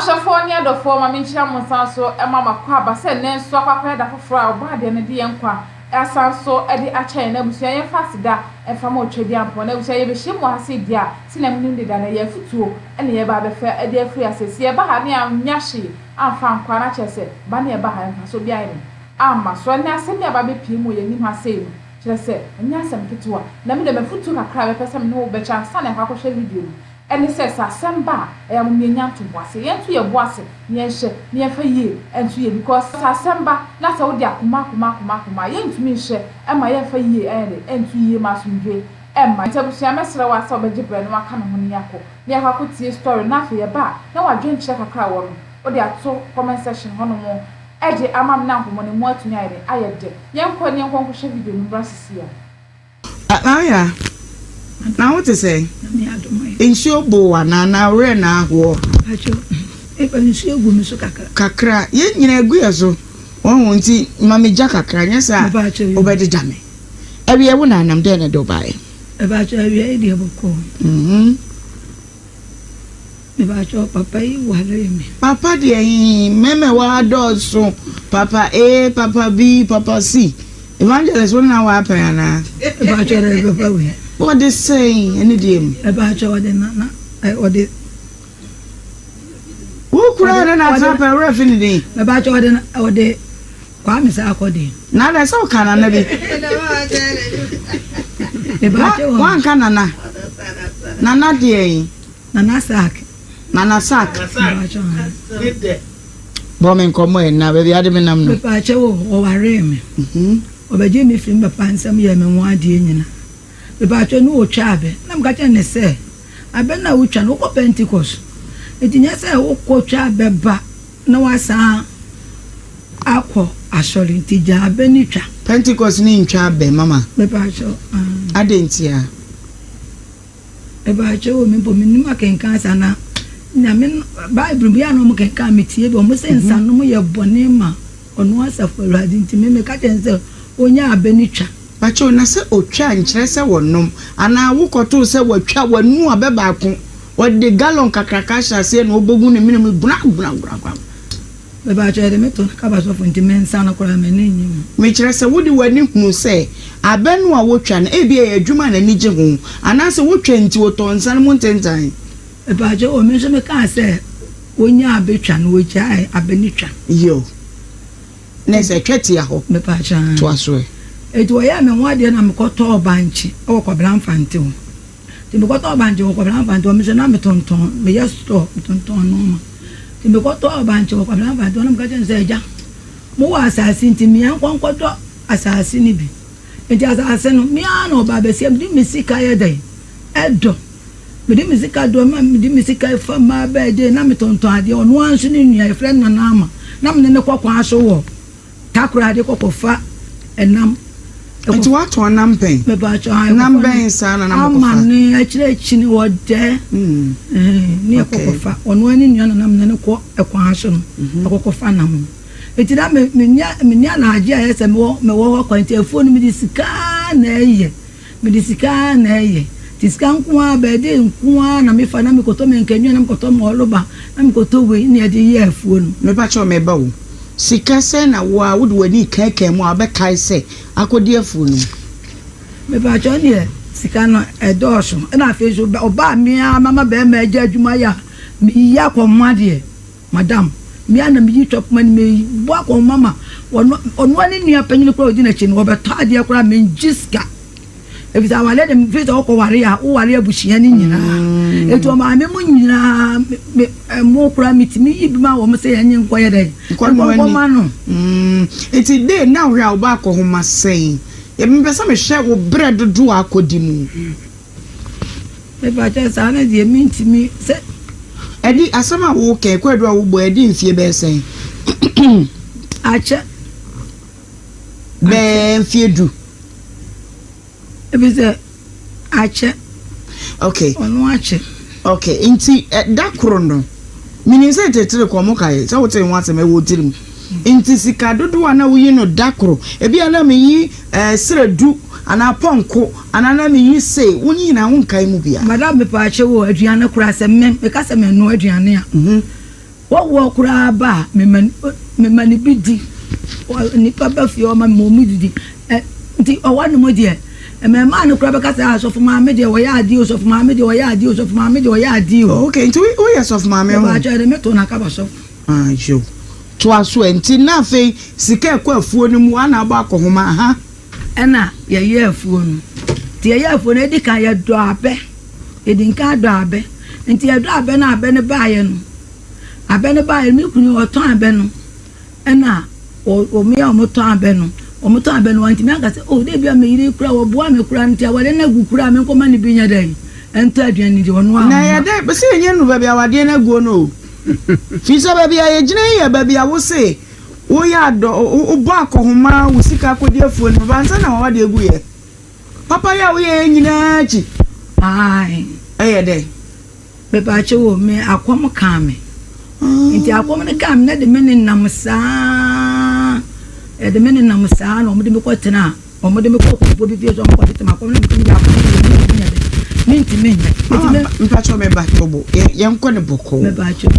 Ahwɛfoɔ ne adɔfoɔ ma menkyia mo nsan so ma makɔ aba sɛ nnɛ nso akɔ akɔyɛ da foforɔ a ɔbɔ adeɛ no de yɛn nkwa asan so de akyɛ yɛn. Abusua yɛmfa aseda mfa ma Otwedeampɔn. Abusua yɛbɛhyia mu wɔ ha sei deɛ a sɛnea monim deda no ɛyɛ afutuo na yɛreba abɛfa de afiri ase. Sɛ yɛba ha ne yɛannya hwee amfa ankɔ a na kyerɛ sɛ ba ne yɛba ha mfasoɔ biara ayɛ dɛn amma so. Ɛnnɛ asɛm bi a aba abɛpue mu wɔ yɛn anim ha sei no kyerɛ sɛ ɛnyɛ asɛm ketewa. Na me deɛ m'afutuo kakra a mɛpɛ sɛ me ne wo bɛkyɛ ansa na yɛakɔ akɔhwɛ video no ɛne sɛ, sɛ asɛm ba a, ɛyɛ a mom yɛnya ntoboase, yɛnto yɛn bo ase na yɛnhyɛ na yɛmfa yie nto yie because sɛ asɛm ba na sɛ wode akoma akoma akoma akoma a, yɛntumi nhyɛ mma yɛmfa yie ɛnyɛ dɛ ɛnto yie ma asomdwoe ɛmma. Nti abusua mɛsrɛ wo ara sɛ wobɛgye brɛ na waka me ho na yɛakɔ na yɛakɔ akɔtie story no na afei yɛba a na w'adwenkyerɛ kakra a ɛwɔ no wode ato comment section hɔ nom de ama me na nkɔmmɔ no mu atumi ayɛ dɛn ayɛ dɛ. Yɛnkɔ na yɛnkɔ nkɔhwɛ video no mbra sisi a. Aya, na wo te sɛn? Nsuo bo wo anaa na werɛ na ahoɔ? Nsuo gu me so kakra. Kakra, yɛn nyinaa egu yɛ so. Wɔn nti ma me gya kakra nyɛ saa wobɛdeda me. Awia wo na anam dɛn na ɛde wo baeɛ? Ɛbaakyɛ awia yi deɛ bɔkɔɔ. Mepakyɛw papa yi waree me. Papa deɛ hee mɛmɛ waa dɔɔso papa A papa B papa C evangelist wo ne na waa pɛn anaa. Mepakyɛw dɛ papa wei. Wɔde sɛn ɛne deɛ mu. Mepakyɛw ɔde nana ɔde. Wo kura ne na atena pɛn werɛ fi ne din. Mepakyɛw ɔde ɔde Kwame Sarko deɛ. Nana ɛsɛ wo ka nana bi. Wanka nana. Nana deɛ yi. Nana Sark. Nana Sark. Bɔ me nkɔmmɔ ɛ na baabi ade me nam no. Mepaakyɛ wo ɔwaree me. Ɔbɛgye me firi me papa nsam yɛɛ me ho adeɛ nyina. Mepaakyɛ no ɔtwa abɛ. Na meka kyerɛ ne sɛ abɛ no a wotwa no wokɔ Pentecost. Nti nyɛ sɛ wokɔ twa abɛ ba na wasan akɔ asɔre nti gyaa abɛ no twa. Pentecost ni ntwa abɛ mama. Mepaakyɛw aah. Adɛn ntia? Mepaakyɛw o me mpo mennim akenkan saa na Nyame no bible bi a na ɔmo kenkan metie bi ɔmo se nsanom yɛ bɔne ma ɔno asafo awurade nti me meka kyerɛ no sɛ ɔnya abɛ no twa. Pakyɛw na sɛ otwa nkyerɛ sɛ wɔnom anaa wo kɔtoo sɛ watwa wanu abɛ baako ɔde gallon kakraka ahyɛ aseɛ na ɔbɔgu ne mene mu gwragwragwragwa. Mepakyɛw yɛde me to no kaba sɔfo nti me nsa no koraa m'ani nnye ho. Mekyerɛ sɛ wode w'ani hunu sɛ abɛ no a wotwa no ebia ɛyɛ adwuma a n'ani gye ho anaasɛ wotwa nti ɔtɔ nsa no mu ntentan. Mepakyɛw o me nso mekaa sɛ wonyaa abɛ twa no wogyae abɛ no twa. Yoo. Na ɛsɛ twa tia hɔ. Mepakyɛw aane. Toa so ɛ. Enti wɔyɛɛ me ho adeɛ na mekɔtɔɔ bankye wɔ Kwabena Mfante hɔ. Nti mekɔtɔɔ bankye wɔ Kwabena Mfante hɔ, me nso na metontɔn, meyɛ store, metontɔn nnoɔma. Nti mekɔtɔɔ bankye wɔ Kwabena Mfante hɔ na meka kyerɛɛ no sɛ, Agya, mowɔ asase nti mea nkɔ nkɔtɔ asase no bi. Nti asase no, me ara na ɔbaa bɛsia, mede me sika yɛ dɛn? Ɛdɔ. Mede me sika dɔ ma mede me sika fa mmaa bɛɛdee na metontɔn adeɛ. Ɔno ara nso ne nua, yɛfrɛ no Nana Ama, na mene no kɔ kwan so wɔ Takoradi kɔ kɔfa ɛnam. Nti woatɔn nam pɛn? Mepatwɔ ae. Nam bɛn saa na na mokɔfa? Ama ne akyire akyi no ɔdɛ. Ne yɛkɔ kɔfa. Ɔno ara ne nua na na mene no kɔ ɛkwan so no ɛkɔ kɔfa nam no. Nti na me menni menni anagye a ɛyɛ sɛ mewɔ mewɔ hɔ kwan nti afuo no mede sika na ɛyɛ. Mede sika ara na ɛyɛ. Nti sika nko ara, bɛɛde nko ara na mefa na mekɔtɔ me nkannua na mekɔtɔ mɔɔloba na mekɔtɔ wei na yɛde yɛ afuo no. Mepa kyɛw meba o, sika sɛn na wo ara wode w'ani rekaakae mu a wobɛkae sɛ akɔdi afuo no mu? Mepa kyɛw ɛnneɛ sika no ɛdɔɔso. Ɛna afei nso ɔbaa me ara mama bɛɛma agya adwuma yɛ a meyi akɔnma deɛ. Madam, me ara na meyi twa poma no, mebɔ akɔnhoma ma ɔno, ɔno ara ne nua panyin koraa a ɔdi n'akyi no, ɔbɛtɔ adeɛ koraa mengye sika. Efisɛ awareɛ de, mfiri sɛ wokɔware a, woware abusua no nyinaa. Mm. Enti ɔmaame mu nyinaa, me, ɛmo koraa metumi yi bi ma wɔn sɛ yɛnye nkɔyɛ dɛn? Nkɔnkɔma no. Mm. Enti dee na wohwɛ a wobɔ akɔnhoma sɛn? Mepɛ sɛ mehwɛ wo berɛ dodoɔ a akɔdi mu. Mepakyɛw saa no deɛ mentumi sɛ. Ɛdi asɛm a woka yi kwaadu a wobɔ ɛdi mfie bɛyɛ sɛn? Akyɛ. Bɛyɛ mfie du. Ebi sɛ akyɛ. Okay. Ɔno akyɛ. Okay nti da koro no menim sɛ tetere kɔ ɔmo kae sɛ wote ho asɛm ɛwɔ tirim nti sika dodoɔ a na woyi no da koro ebi a na meyi ɛɛ serɛ du anaa pɔnko anaa na meyi sei wo nyinaa wonkae mu biara. Madam mepaakyɛw o aduane koraa sɛ me meka sɛ menoa aduane a. Hɔhoɔ koraa ba a, mema mema no bi di. Nnipa ba fie hɔ ma mema wɔn didi. Ɛ nti ɔhɔ nom deɛ, mmarimaa no koraa bɛka sɛ, ah, sɔfo maame deɛ ɔyɛ adeɛ o, sɔfo maame deɛ ɔyɛ adeɛ o, sɔfo maame deɛ ɔyɛ adeɛ o. Oh, okay, nti woyɛ sɔfo maame ho? Mepaakyɛw, ɛde me too n'akaba sɔfo. Ah, yo. Toa so ɛ. Nti na afei sika ɛkɔ afuo no mu, ana abɔ akɔhoma, aha. Ɛna yɛyɛɛ afuo no. Nti yɛyɛɛ afuo no, edi kan yɛdɔɔ abɛ. Yɛdi nkan dɔɔ abɛ. Nti yɛdɔɔ abɛ no a abɛ no baeɛ no, abɛ no baeɛ no, me kunu ɔtɔn abɛ no, ɛna wɔn a wɔtɔn abɛ no, wɔtɔn abɛ no, wantumi anka sɛ, oh, dɛ bi a me yere kura, wɔboa me kura nti awadeɛ no agu kura a menkɔma no bi nyɛ dɛn, ɛntɔ aduane nti ɔno Na amma. ɛyɛ dɛ sɛ yɛnyɛ nnuru baabi a awadeɛ no aguo no o. Firi sɛ baabi a yɛgyina yi yɛ baabi a wose Woyɛ adɔ, wobɔ akɔhoma, wo sika kɔdi afuo no mu ansa na w'awadeɛ gu yɛ. Papayɛ a woyɛeɛ nyinaa akyi, Ae. ɛyɛ dɛn? Mepaakyɛw o, me akɔm kaa me. Nti akɔm no kaa me na ɛde me nenam saa, ɛde me nenam saa na wɔde me kɔtenaa Wɔde me kɔɔ kɔmfoɔ bi fie sɛ ɔnkɔtete m'akɔm na mete mede akɔm no deɛ mentumi nyɛ dɛ mentumi nyɛ. Mama mpakyɛw me ba tobo yɛnkɔ no bɔkɔɔ.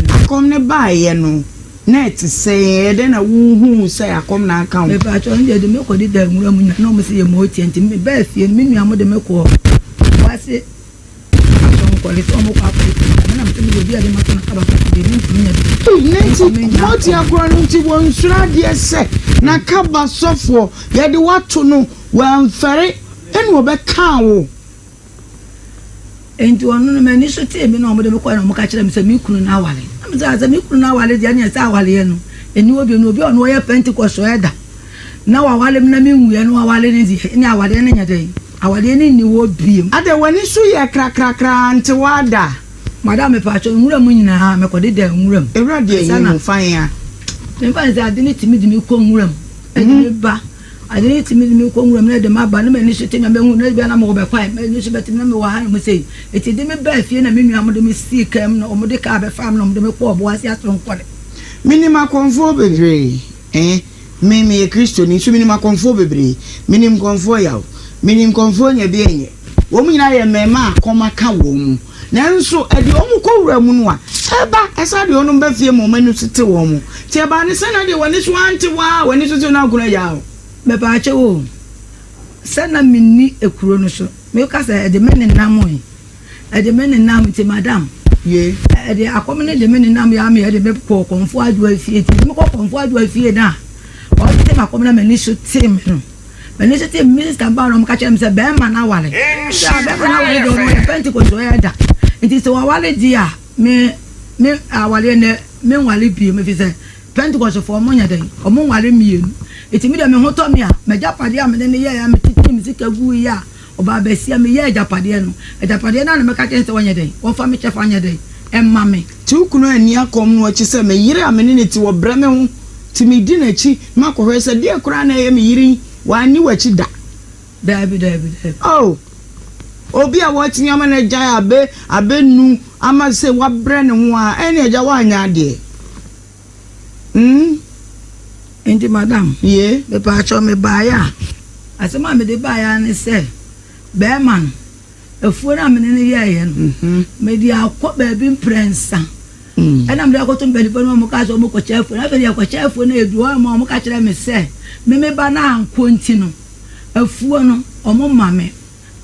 Akɔm no baeɛ no na ɛte sɛn ɛyɛ dɛn na wohuu sɛ akɔm na aka wo? Mepakyɛw ɛno deɛ de me kɔ deda nwura mu nyina na wɔn se yɛ mootia nti me baa fie no me nua mo de me kɔɔ Kumasi Asɔnkɔre sɛ wɔn kɔ akɔyɛ pii na me sɛ me deɛ obi a de ma to na kaba kɔsi deɛ mentumi nyɛ de. Ei na nti mootia korɔ no nti wɔnsuro adeɛ sɛ na kaba sɔfoɔ Yɛde wo ato no, wamfɛre ɛna ɔbɛkaa wo. Enti ɔno no, m'ani so tee me na wɔde me kɔe na wɔka kyerɛɛ me sɛ me kunu no aware. Na me sɛ, sɛ me kunu no aware deɛ, ɛneɛ sɛ awareɛ no, ɛnni hɔ bio. Na obi a ɔno ɔyɛ Pentecost ɛda na waware me na menwuiɛ na waware no deɛ, ɛneɛ awareɛ no nyɛ dɛn? Awareɛ no nni hɔ bio. Adɛn, w'ani so yɛ krakrakraa nte woada? Madam, mepaakyɛw, nwura mu nyinaa, mekɔdeda nwura mu. Ewura deɛ yɛn mu fa yɛn a. Memfa no sɛ ade no tumi de me kɔ nwura mu. Ɛde me ba, ade no tumi de me kɔ nwura mu na ɛde me aba na m'ani so te me a mɛhu na ebia na mewɔ bɛkwae, m'ani so bɛte me na mewɔ hanom sei. Enti ɛde me baa fie na me nua wɔde me sii kaa mu na wɔde kaa bɛfaa me na wɔde me kɔɔ Ɔboase Asonkɔre. Menim akɔmfoɔ bebree, eh, me meyɛ Kristoni nso menim akɔmfoɔ bebree. Menim nkɔmfoɔ yaw, menim nkɔmfoɔ nya bi ɛnyɛ. Wɔn nyinaa yɛ mmarimaa a kɔm aka wɔn mu. Nanso ɛde wɔn kɔ wura mu no a, ɛba, ɛsan de wɔn ba fie ma wɔn ani so te wɔn. Nti ɛbaa no sɛ na deɛ w'ani so ante wo ara, w'ani so te wo na wo kunu agyaa wo. Mepaakyɛw o, sɛ na menni ekuro no so, meka sɛ ɛde me nenam e, ɛde me nenam nti madam, Ye. ɛde akɔm no de me nenam yɛ ama ɛde me kɔɔ Kɔmfo Adwoa fie, nti ɛde me kɔ Kɔmfo Adwoa fie no a, ɔtete m'akɔm na m'ani so tee me no. M'ani so tee me sista baa na ɔka kyerɛ me sɛ bɛrima no aware. Sɛ bɛrima no aware deɛ ɔno ɔyɛ Pentecost ɔyɛ da. Nti sɛ waware deɛ a me me awareɛ nɛ me nware bio ɛfiri sɛ Pentecost foɔ ɔmo nyɛ dɛn ɔmo nware mmienu. Nti me deɛ me ho tɔ me a m'agyapadeɛ a me ne no yɛɛ a me tetee me sika guiɛ a ɔbaa bɛsia me yɛɛ agyapadeɛ no agyapadeɛ no a na mɛka kyerɛ no sɛ ɔnyɛ dɛn ɔmfa me kyɛfa nyɛ dɛn mma me. Nti wo kunu anni akɔm no akyi sɛ me yere a me ne no te wɔbrɛ me ho nti medi n'akyi makɔhwɛ sɛ deɛ koraa na ɛyɛ me yere yi wanni w'akyi da. Daabi daabi daabi. Oh obi a watumi ama no agyae abɛ abɛnu ama sɛ wabrɛ ne ho a ɛne agya woanyɛ adeɛ mm. Nti madam. Ye. Mepaakyɛw mebaeɛ a asɛm a mede baeɛ ara ne sɛ bɛɛma no Afuo no a me ne no yɛeɛ no, mede akɔ baabi mprɛnsa. Ɛna mede akɔto mpanimfoɔ no ma wɔkaa sɛ wɔkɔkyɛ afuo no. Afei deɛ yɛkɔkyɛ afuo no ɛduru hɔ ma wɔka kyerɛ me sɛ me me ba no ankɔ nti no, afuo no wɔma me.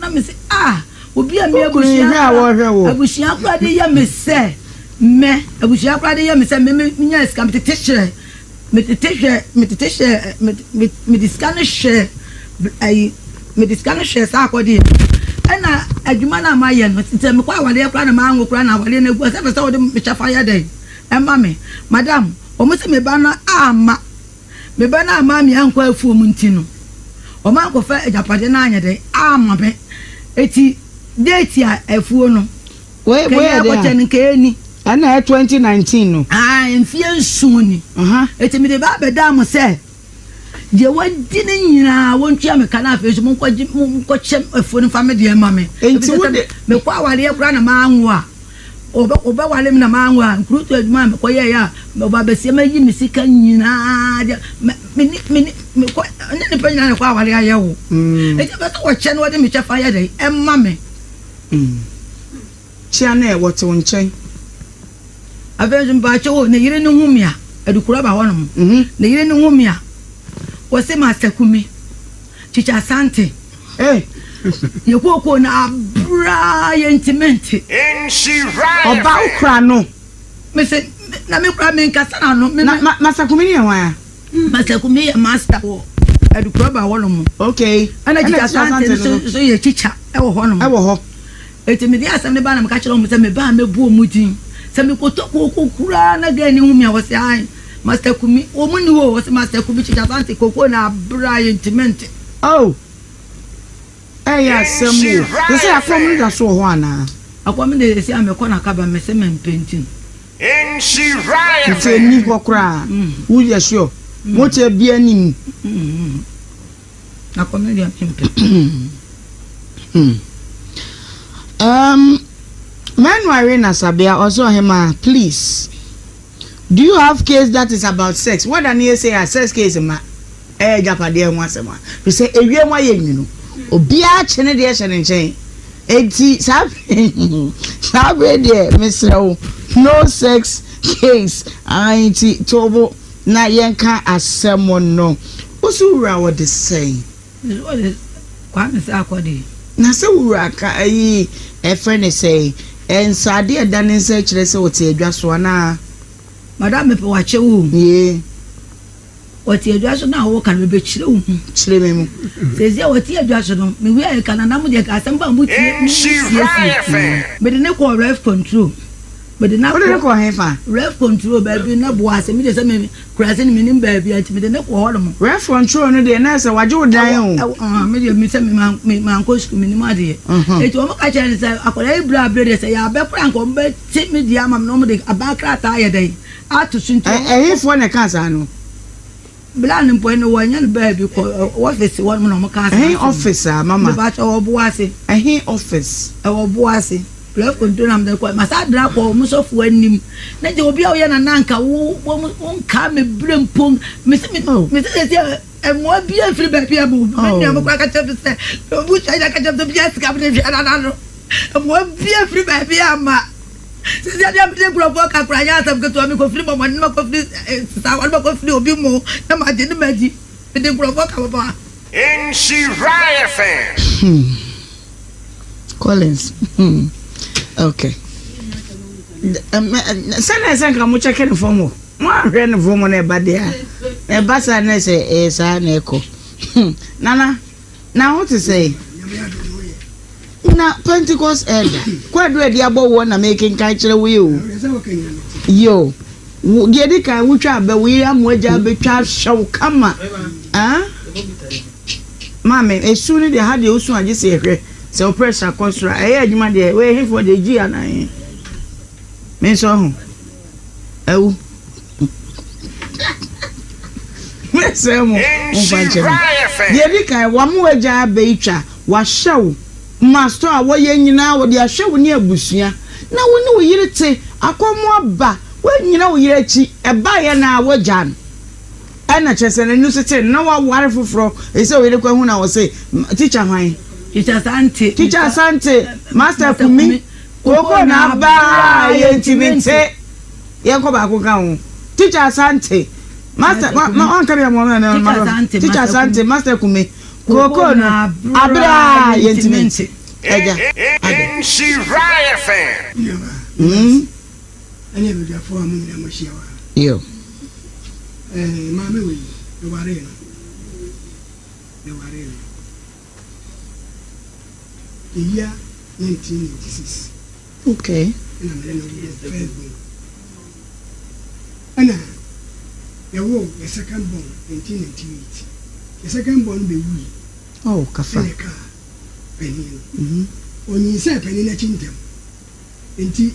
Na me sɛ ah, obi a me abusua kora abusua kora de yɛ me sɛ mɛ abusua kora de yɛ me sɛ me me nya sika metete hyerɛ Metete hwɛ, metete hwɛ, me, me, mede sika no hwɛ, ayi, mede sika no hwɛ saa akɔdeɛ no. Ɛna adwuma no a mayɛ no, sɛ mekɔ awareɛ koraa na manwo koraa na awareɛ no agu a, sɛ ɛfɛ sɛ wode me kyɛfa yɛ dɛn ɛma me. Madam, wɔn se me ba no amma, me ba no amma me ankɔ afuom nti no, wɔn ankɔfa agyapadeɛ no anyɛ dɛn amma me. Eti date a afuo no, Wei Kɛyɛ wei yɛ akɔkyɛ dɛn no nkɛyɛ ni. a? Ɛna ɛyɛ 2019 no. Ae, mfeɛ nson ni. Aha. Enti mede ba abɛdaa mo sɛ, deɛ wɔadi no nyinaa wɔntua me ka, na afei nso monkɔgye, monkɔkyɛ afuo no mfa me deɛ mma me. Enti Ɛfiri sɛ wo sɛ de. mekɔ awareɛ koraa na manwo a, wɔbɛ, wɔbɛware me na manwo a, nkurutu adwuma a mekɔyɛeɛ a, ɔbaa bɛsia mayi me sika nyinaa deɛ, mɛ, menni, menni, mekɔ, ɛnyɛ nnipa nyinaa na ɛkɔ awareɛ ayɛ wo. Enti ɛbɛsɛ sɛ wɔkyɛ na wɔde me kyɛfa yɛ dɛn, ɛma me. Kyia no ɛ, wɔte wo nkyɛn. Afei nso mpakyɛw o, ne yere no hu me a, adukuro aba hɔnom. Ne yere no hu me a, wɔse Master Kumi, Kyekye Asante. Hey. Yɛ kookoo no abraa yɛntumi nte. Ɔba wo kora no. Mese na me kora menkasa n'ano. Na ma Master Kumi no yɛ hwan a? Master Kumi yɛ master wɔ adukuro aba hɔnom. Okay. Ɛna Kyekye Asante no nso yɛ teacher ɛwɔ hɔnom. Ɛwɔ hɔ. Enti mede asɛm no bae na meka kyerɛɛ wɔn sɛ meba a mɛbu wɔn din. Sɛ mekɔtɔ kooko koraa na girl no hu me a, ɔse ae, Master Kumi, wɔn nni hɔ o, ɔse Master Kumi, Kyekye Asante, kooko no abrɛ a yɛntumi nte. Oh! Ɛyɛ asɛm o. Te sɛ akɔm no da so wɔ hɔ anaa? Akɔm no deɛ seesei a mekɔ n'akaba mese mempɛ nti no. Nti ɛnni hɔ koraa? Woyɛ sure? Mokyɛ biara nni mu? Akɔm no deɛ mempɛ. Um, Manuary Nasabia, ɔsɛ ɔhemaa, please, do you have case that is about sex? Whether ne yɛ a sex case ma ɛyɛ agyapadeɛ ho asɛm a, fi sɛ ewiem ayɛ nwunu, obiara kye ne deɛ hyɛ ne nkyɛn. Eti saa saa bere deɛ mesrɛ wo, no sex case. Ayi nti tobo na yɛnka asɛm no. Wo so wura wɔde sɛn? Me so wɔde Kwame Sarkodie. Na sɛ wo wura ka ayi ɛfrɛ ne sɛn nsaade a ɛda ne nsa kyerɛ sɛ ɔte adwa so anaa? Madam mepɛ wakyɛ wo o. Yee. Wɔte adwa so na woka no mebɛkyerɛ wo mu. Kyerɛ me mu. Seesei a wɔte adwa so no me wia ɛka nana mo deɛ ka asɛm ba a mo tie mo siesie. Mede ne kɔɔ ref control. Mede no Wode no kɔɔ hefa? Ref control baabi na boa ase me deɛ sɛ me kurase no menim baabi a nti mede no kɔɔ hɔ nom. Ref control no deɛ na sɛ wagye wo dan o. Ɛwɔ me deɛ me sɛ me mankɔ sukuu menim adeɛ. Eti wɔn ka kyerɛ no sɛ akwadaa yi bere abere deɛ sɛ yɛabɛ koraa nka wɔn bɛ te me deɛ ama me na wɔn de aban krataa ayɛ dɛn ato so nti. Ɛhefoɔ na ɛkaa saa no? Bla no mpo ɛno wɔnyɛ no baabi kɔ office hɔ nom na wɔn kaa saa Ɛhe office a mama? Mepakyɛ ɛwɔ Boase. Ɛhe office? Ɛwɔ Boase. Life control na mede kɔ. Masa adra kɔ wɔn sɔfo anim. Na gye obi a ɔyɛ nana anka wo wɔn nkaa me bere mpo. Mesi me mesi sɛ sɛ mmoa bi afiri baabi a mo me nua mo kora ka kyerɛ me sɛ obi sua ka kyerɛ me sɛ bi asika me de hwɛ nana no. Mmoa bi afiri baabi ama. Sisi adeɛ a mede nkurɔfoɔ ka koraa nyɛ asɛm ketewa. Mekɔfiri mɔmɔne na makɔfiri sawa na makɔfiri obi mu na magye ne madi. Mede nkurɔfoɔ ka papa. Nhyira FM. Hmm. Collins. Hmm. Okay. Sɛ na ɛsɛ nka mo kyɛkɛ ne fam hɔ. Mo ahwɛ ne fam na ɛba deɛ a. Na ɛba saa na ɛsɛ ɛyɛ saa na ɛkɔ. Hmm. Nana. Na ho te sɛn? Na Pentecost Elder, kwaadu a ɛde abɔ woɔ na merekenkan kyerɛ wo yi o. Yo, deɛ ɛdi kan wotwa abɛ, wo yere amoa gya abɛtwa ahyɛ wo kama. Ah? Maame, esu no deɛ ha deɛ wosu agye sɛ yɛhwɛ sɛ wo pressure kɔ soro a ɛyɛ adwuma deɛ wɔyɛ hefoɔ deɛ gyi anaa he. Me nso ho. Awu. Mɛsrɛ mo, momfa nkyɛ me. Deɛ ɛdi kan, wɔama w'agya abɛtwa, wahyɛ wo ma store a wɔyɛ nyinaa, wɔde ahwɛ wo ne abusua. Na wo ne wo yere te, akɔm aba, woannyina wo yere akyi, ɛbaeɛ no ara woagyaa no. Ɛna kyerɛ sɛ n'ani so te no, na woaware foforɔ, ɛsɛ sɛ wo yere kɔhu no a ɔse, Tikya hwan? Tikya Asante. Tikya Asante, Master Kumi, Kooko na aba a yɛntumi nte. Yɛnkɔ baako nka ho. Teacher Asante, Master, ma ma wanka bi ama ma ma ma. Teacher Asante, Master Kume, Kooko no abere a yɛntumi nte. Ɛgya, ada. Nhyira FM. Mm. Ɛne abadwafoɔ a mo nyinaa mo ahyia wɔ ha. Yo. Ɛɛ maame wei, mewaree no. Mewaree no. The year 1996. Okay. Ɛna me ne no woo first born. Ɛna yɛwoo yɛ second born 1998. Yɛ second born no bɛwui. Oh, kafa. Ɛna ɛkaa panin no. Mm -hmm. Ɔnyinsɛn panin no akyi ntɛm. Nti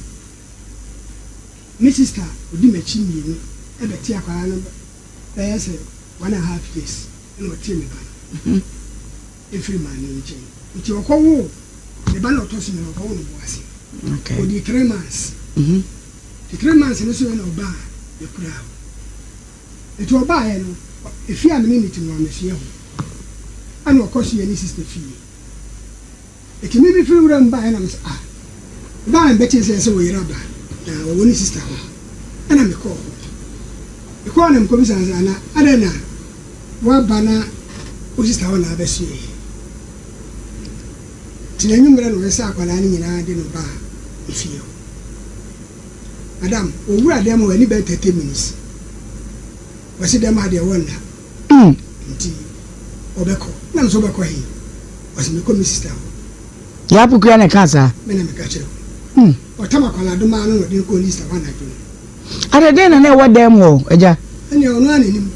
me sister ɔdi m'akyi mmienu ɛbɛte akwadaa no bɛyɛ sɛ 1.5 years ɛna ɔtee me ba no. Mm -hmm. Ɛfiri maame nkyɛn. Nti ɔkɔwoo ne ba no a ɔtɔ so mmienu, ɔkɔwoo no Boase. Ɔdii 3 months. Nti 3 months no so na ɔbaa yɛkuraa hɔ. Nti ɔbaeɛ no, efie a me ne no te no wammɛsoɛ hɔ. Ɛna ɔkɔ soɛ ne sister fie. Nti me mefiri wuram baeɛ na me sɛ ah, mebaeɛ mebɛtee sɛ sɛ ɔyere aba na ɔwɔ ne sister hɔ. Ɛna mekɔɔ hɔ. Mekɔɔ na mekɔbisaa no sɛ, Ana adɛn na woaba na wo sista hɔ na abɛsoɛ yi? Nti n'anwummerɛ na ɔsesaa akwadaa no nyinaa de no baa me fie hɔ. Madam, ɔwura dan mu hɔ, ɛni bɛyɛ 30 minutes. Ɔse dɛm ha deɛ wɔnna. Nti ɔbɛkɔ. Na me sɛ wobɛkɔ he? Ɔse mekɔ me sista hɔ. Yaa Pokuaa na ɛkaa saa? Me na meka kyerɛ wo. Ɔtam akwadaa domaa no na ɔde no kɔɔ ne sista hɔ anadwo no. Adɛ dɛn na na ɛwɔ dan mu hɔ, agya? Ɛnneɛ ɔno ara na nim.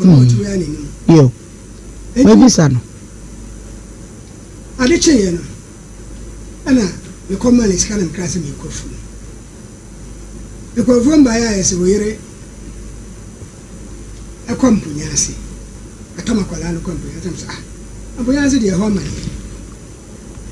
Ɔno a ɔte hɔ yi ara na nim. Yo. Mɛbisa no. Ade kyeeɛ no, ɛna mekɔmaa no sika na mekraa sɛ merekɔ afuom. Mekɔɔ afuom baeɛ a yɛse wo yere kɔ mponya ase. Atam akwadaa no kɔ mponya ase. Na mesɛ ah, mponya ase deɛ ɛhɔ amaneɛ.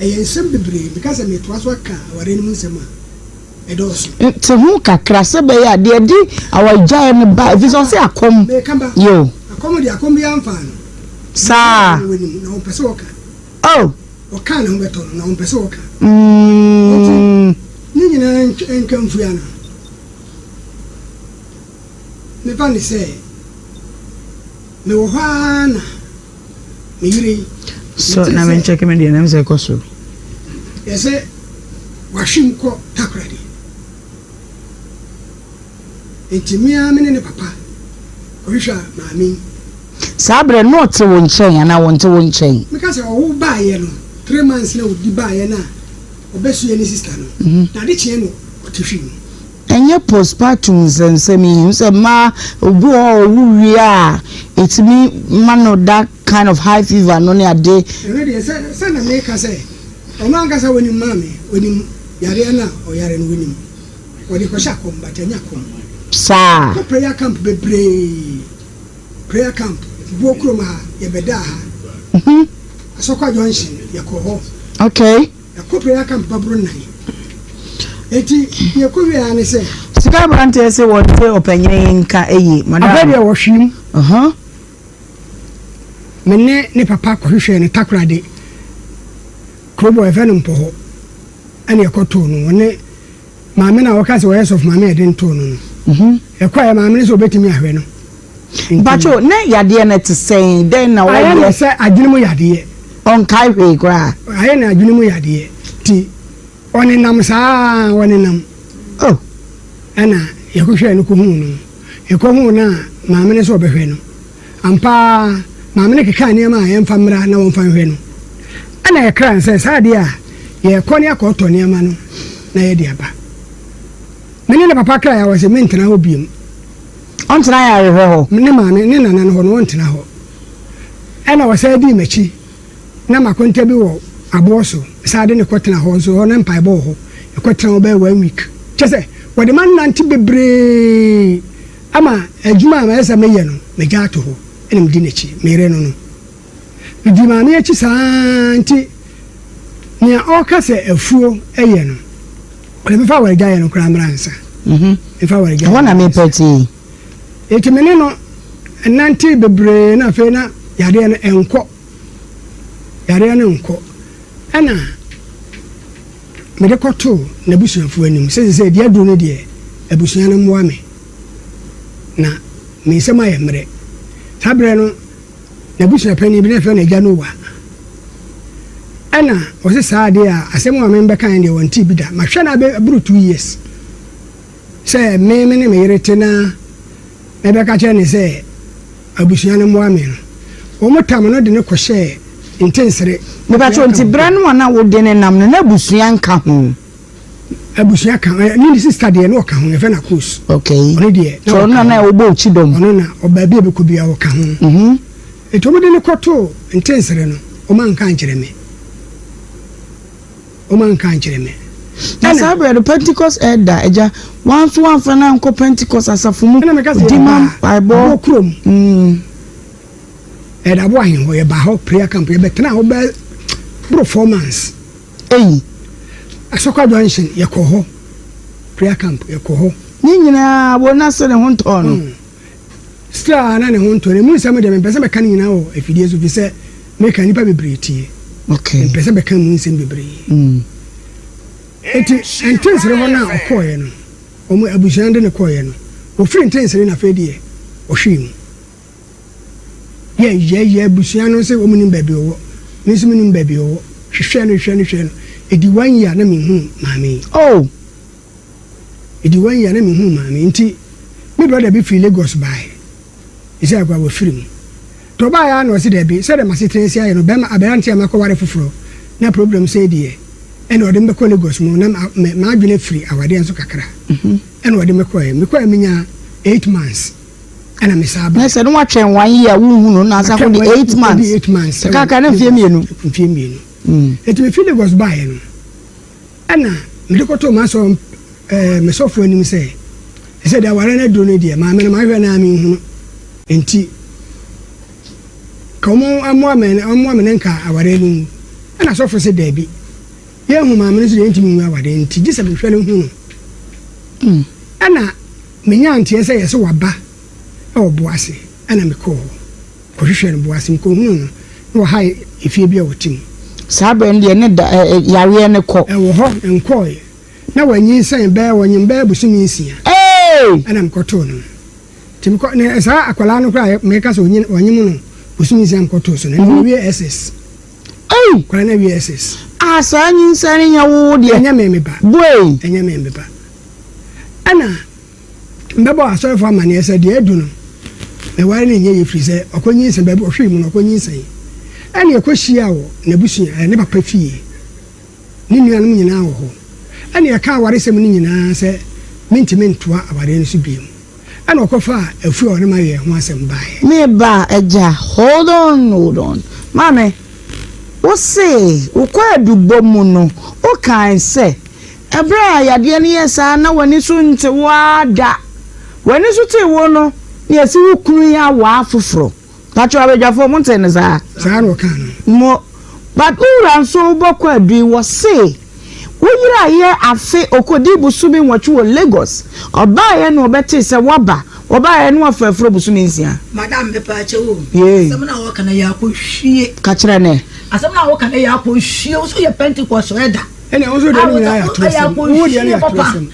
Ɛyɛ nsɛm bebree. Meka sɛ metoa so aka awareɛ no mu nsɛm a, ɛdɔɔso. Te ho kakra sɛ ɛbɛyɛ a deɛ ɛde awaregyaeɛ no ba, ɛfiri sɛ ɔse akɔm. Meka ba. Yo. Akɔm deɛ akɔm biara mfaa no. Saa. Biribiara wɔ n'anim na ɔmpɛ sɛ ɔka. Oh. Ɔka a ne ho bɛtɔ no na ɔmpɛ sɛ ɔka. Enti ne nyinaa nka mfiri ano. Mefa no sɛ mewɔ hɔ ara na me yere yi. So na me nkyɛke me deɛ na mesɛ kɔ soro. Yɛsɛ wahwim kɔ Takoradi. Enti me ara me ne ne papa kɔhwehwɛ maame yi. Saa berɛ no na ɔte wo nkyɛn anaa ɔnte wo nkyɛn? Meka sɛ ɔwo baeɛ no, 3 months na ɔdi baeɛ no a ɔbɛsoɛ ne sister no, na ade kyeɛ no ɔte hwim. Ɛnyɛ postpartum nsɛnsɛm yi, wohu sɛ mmaa obi wɔ hɔ a ɔwo wie a ɛtumi ma no that kind of high fever no ne ade. Ɛno deɛ sɛ sɛ na meka sɛ ɔno ankasa ɔnim maame, ɔnim yareɛ no a ɔyare no ɔnim. Ɔde kɔhyɛ akɔm but ɛnyɛ akɔm. Saa. Kɔ prayer camp bebree, prayer camp buo kurom ha yɛbɛdaa ha. Asɔkwa junction yɛkɔ hɔ. Okay. Yɛkɔ prayer camp bɛboro nnan. Enti deɛ ɛkɔ wie ara ne sɛ. Sika aberanteɛ se wɔnte ɔpanyin nka eye. Madam. Afei deɛ wɔhwim. Me ne ne papa kɔhwehwɛɛ no Takoradi kuro bi a wɔfrɛ no Mpɔhɔ ɛna yɛkɔtoo no. Ɔne maame no a wɔka sɛ ɔyɛ sɔfo maame a yɛde no too no no. Yɛkɔeɛ maame no sɛ ɔbɛtumi ahwɛ no. Mpakyɛw, ne yadeɛ no te sɛn? Dɛn na ɔyɛ? Ayɛ no sɛ adwene mu yadeɛ. Ɔnkae hwee koraa? Ayɛ no adwene mu yadeɛ nti ɔnenam saa ara, ɔnenam. Oh. Ɛna yɛkɔhwɛɛ no kɔhuu no. Yɛkɔhuu no a, maame no sɛ ɔbɛhwɛ no. Ampa ara, maame no kekaa nneɛma a yɛmfa mmra na wɔmfa nhwɛ no. Ɛna yɛkraa no sɛ saa adeɛ a, yɛrekɔ ne akɔtɔ nneɛma no na yɛde aba. Me ne ne papa kraeɛ a, ɔse mentena hɔ biom. Ɔntena ayarehwɛ hɔ? Ne maame ne nana no hɔ no, ɔntena hɔ. Ɛna ɔsan dii m'akyi. Na m'akonta bi wɔ aboɔ so, mesan de no kɔtena hɔ nso, hɔ na mpaebɔ wɔ hɔ. Yɛkɔtena hɔ bɛyɛ one week. Kyerɛ sɛ, wɔde manante bebree ama adwuma a ɛsɛ sɛ meyɛ no, magya ato hɔ na medi n'akyi, me yere no no. Medii maame akyi saa ara nti, nea ɔreka sɛ afuo yɛ no, ɔde mefa awaregyaeɛ no koraa mmra ansa. Mefa awaregyaeɛ Ɛhɔ na mepɛ te. Enti me ne no nantee bebree na afei na yareɛ no ɛnkɔ, yareɛ no nkɔ. Ɛna mede kɔtoo n'abusuafoɔ anim sɛ sesei deɛ aduru no deɛ abusua no mmoa me na me nsam ayɛ mmerɛ. Saa berɛ no n'abusuapanin bi na yɛfrɛ no Agya Noah. Ɛna ɔse saa adeɛ a asɛm a membɛkaeɛ deɛ wɔntee bi da. Mahwɛ no abɛboro 2 years. Sɛ me me ne me yere te na mebɛka kyerɛ no sɛ abusua no mmoa me no, wɔtam no de no kɔhyɛɛ Ntensere. Mepakyɛw, nti berɛ no a na wode no nam no, na abusua nka ho? Abusua ka ho. Ne ne sista deɛ na ɔka ho, yɛfrɛ no Akos. Okay. Ɔno deɛ na ɔka ho. Ɔno na ɔbɔ okyi dɔm. Ɔno na ɔbaabi a ɛbɛkɔ biara ɔka ho. Nti wɔde no kɔtoo Ntensere no, wɔanka ankyerɛ me. Wɔanka ankyerɛ me. Na saa berɛ no, Pentecost elder, agya, wɔn nso wɔamfa no ankɔ Pentecost asafo mu. Ɛna meka sɛ Odi ma yɛbaa mpaebɔ. Aboɔ kurom. Ɛda Aboɔ Ahen hɔ, yɛbaa hɔ prayer camp, yɛbɛtenaa hɔ bɛyɛ boro 4 months. Eyi. Asɔkwa Junction, yɛkɔɔ hɔ prayer camp, yɛkɔɔ hɔ. Ne nyinaa, wɔn ase ne ho ntɔɔ no. Still a na ne ho ntɔ no. Emu nsɛm deɛ mempɛ sɛ mɛka ne nyinaa wɔ afidie so, firi sɛ meka nnipa bebree tie. Mempɛ sɛ mɛka mu nsɛm bebree. Enti Ntensere hɔ no a ɔkɔeɛ no, wɔn abusua no de no kɔeɛ no, wɔfiri Ntensere na afei deɛ ɔhwee mu. Yɛ yɛ yɛ abusua no sɛ wɔn nim baabi ɔwɔ, me nso menim baabi ɔwɔ. Hwehwɛ no hwehwɛ no hwehwɛ no, ɛdi one year na menhunu maame yi. Oh! Ɛdi one year na menhunu maame yi. Nti me brother bi firi Lagos baeɛ, ɛsɛ akora wafiri mu. Nti ɔbaeɛ ara na ɔse daabi, sɛdeɛ m'asetena asi ayɛ no, bɛrima aberanteɛ a makɔware foforɔ na problem sei deɛ, ɛna ɔde me bɛkɔ Lagos mu na m'adwene afiri awadeɛ nso kakra. Ɛna ɔde me kɔeɛ. Mekɔeɛ menyaa 8 months. ɛna me saa ba. Na sɛ no watwɛn one year wonhu no na asa kɔdi 8 months. 8 months. Kakra na mfie 2. Mfie 2. Eti me fi Lagos baeɛ no, ɛna mede kɔtoo m'asɔ me sɔfo anim sɛ, ɛsɛ deɛ aware no aduro no deɛ, maame no mahwɛ no a menhu no. Nti, ka wɔn mmoa me mmoa me ne nka aware no ngu. Ɛna sɔfo sɛ daabi, yɛnhu maame no nso deɛ yɛntumi ngu aware nti gye sɛ mehwɛ no hu no. Ɛna Menyaa nteɛ sɛ yɛse waba wɔ Boase ɛna mekɔɔ hɔ kɔhwehwɛɛ no Boase. Mekɔhunuu no na wahae efie bi a ɔte mu. Saa berɛ no deɛ ne da ɛ ɛ yareɛ no kɔ. Ɛwɔ hɔ, nkɔɔeɛ. Na wanyinsɛn bɛyɛ, ɔnyem bɛyɛ bosome 6 Eei! ɛna mekɔtoo no. Nti mekɔ, na saa akwadaa no koraa a meka sɛ ɔnyin, ɔnyem no bosome 6 a mekɔtoo so no, ɛnna wawie SS. Ei! Akwadaa no awie SS. Ah, saa nyinsɛn no nyɛ wo wo deɛ? Ɛnyɛ me me ba. Buei! Ɛnyɛ me me ba. Ɛnna mebɛbɔɔ asɔrefo amanneɛ sɛ deɛ adu no, meware no nyɛ yie ɛfiri sɛ ɔkɔnyinsɛn, baabi ɔhwee mu no ɔkɔnyinsɛn. Ɛnna yɛkɔhyiaa wɔ n'abusua, ɛɛ, ne papa fie. Ne nuanom nyinaa wɔ hɔ. Ɛnna yɛkaa awaresɛm no nyinaa sɛ mentumi ntoa awareɛ no so bio. Ɛnna ɔkɔfaa afuo a ɔne me ayɛ ho asɛm baeɛ. Me ba, agya, hold on, hold on. Maame, wo se wo kwaadubɔ mu no, wokae sɛ Ɛberɛ a yadeɛ no yɛɛ saa na w'ani so nte wo ara da. W'ani so tee wo no na yɛse wo kunu yi awaa foforɔ. Pakyɛw abadwafoɔ mo ntee no saa? Saa na ɔkaa no. Mo but wo wura nso wobɔ kwaadu yi wɔse wo yeraeɛ afe ɔkɔdii bosome 8 wɔ Lagos ɔbaeɛ na ɔbɛtee sɛ woaba ɔbaeɛ na wafa afuro bosome 6. Madam mepaakyɛw o. Yee. Asɛm no a wɔka no yɛ akɔhwie. Ka kyerɛ no ɛ. Asɛm no a wɔka no yɛ akɔhwie. Wo nso yɛ Pentecost ɛ da. Ɛnna wo nso deɛ no nyinaa yɛ atorɔsɛm. Wo deɛ no yɛ atorɔsɛm.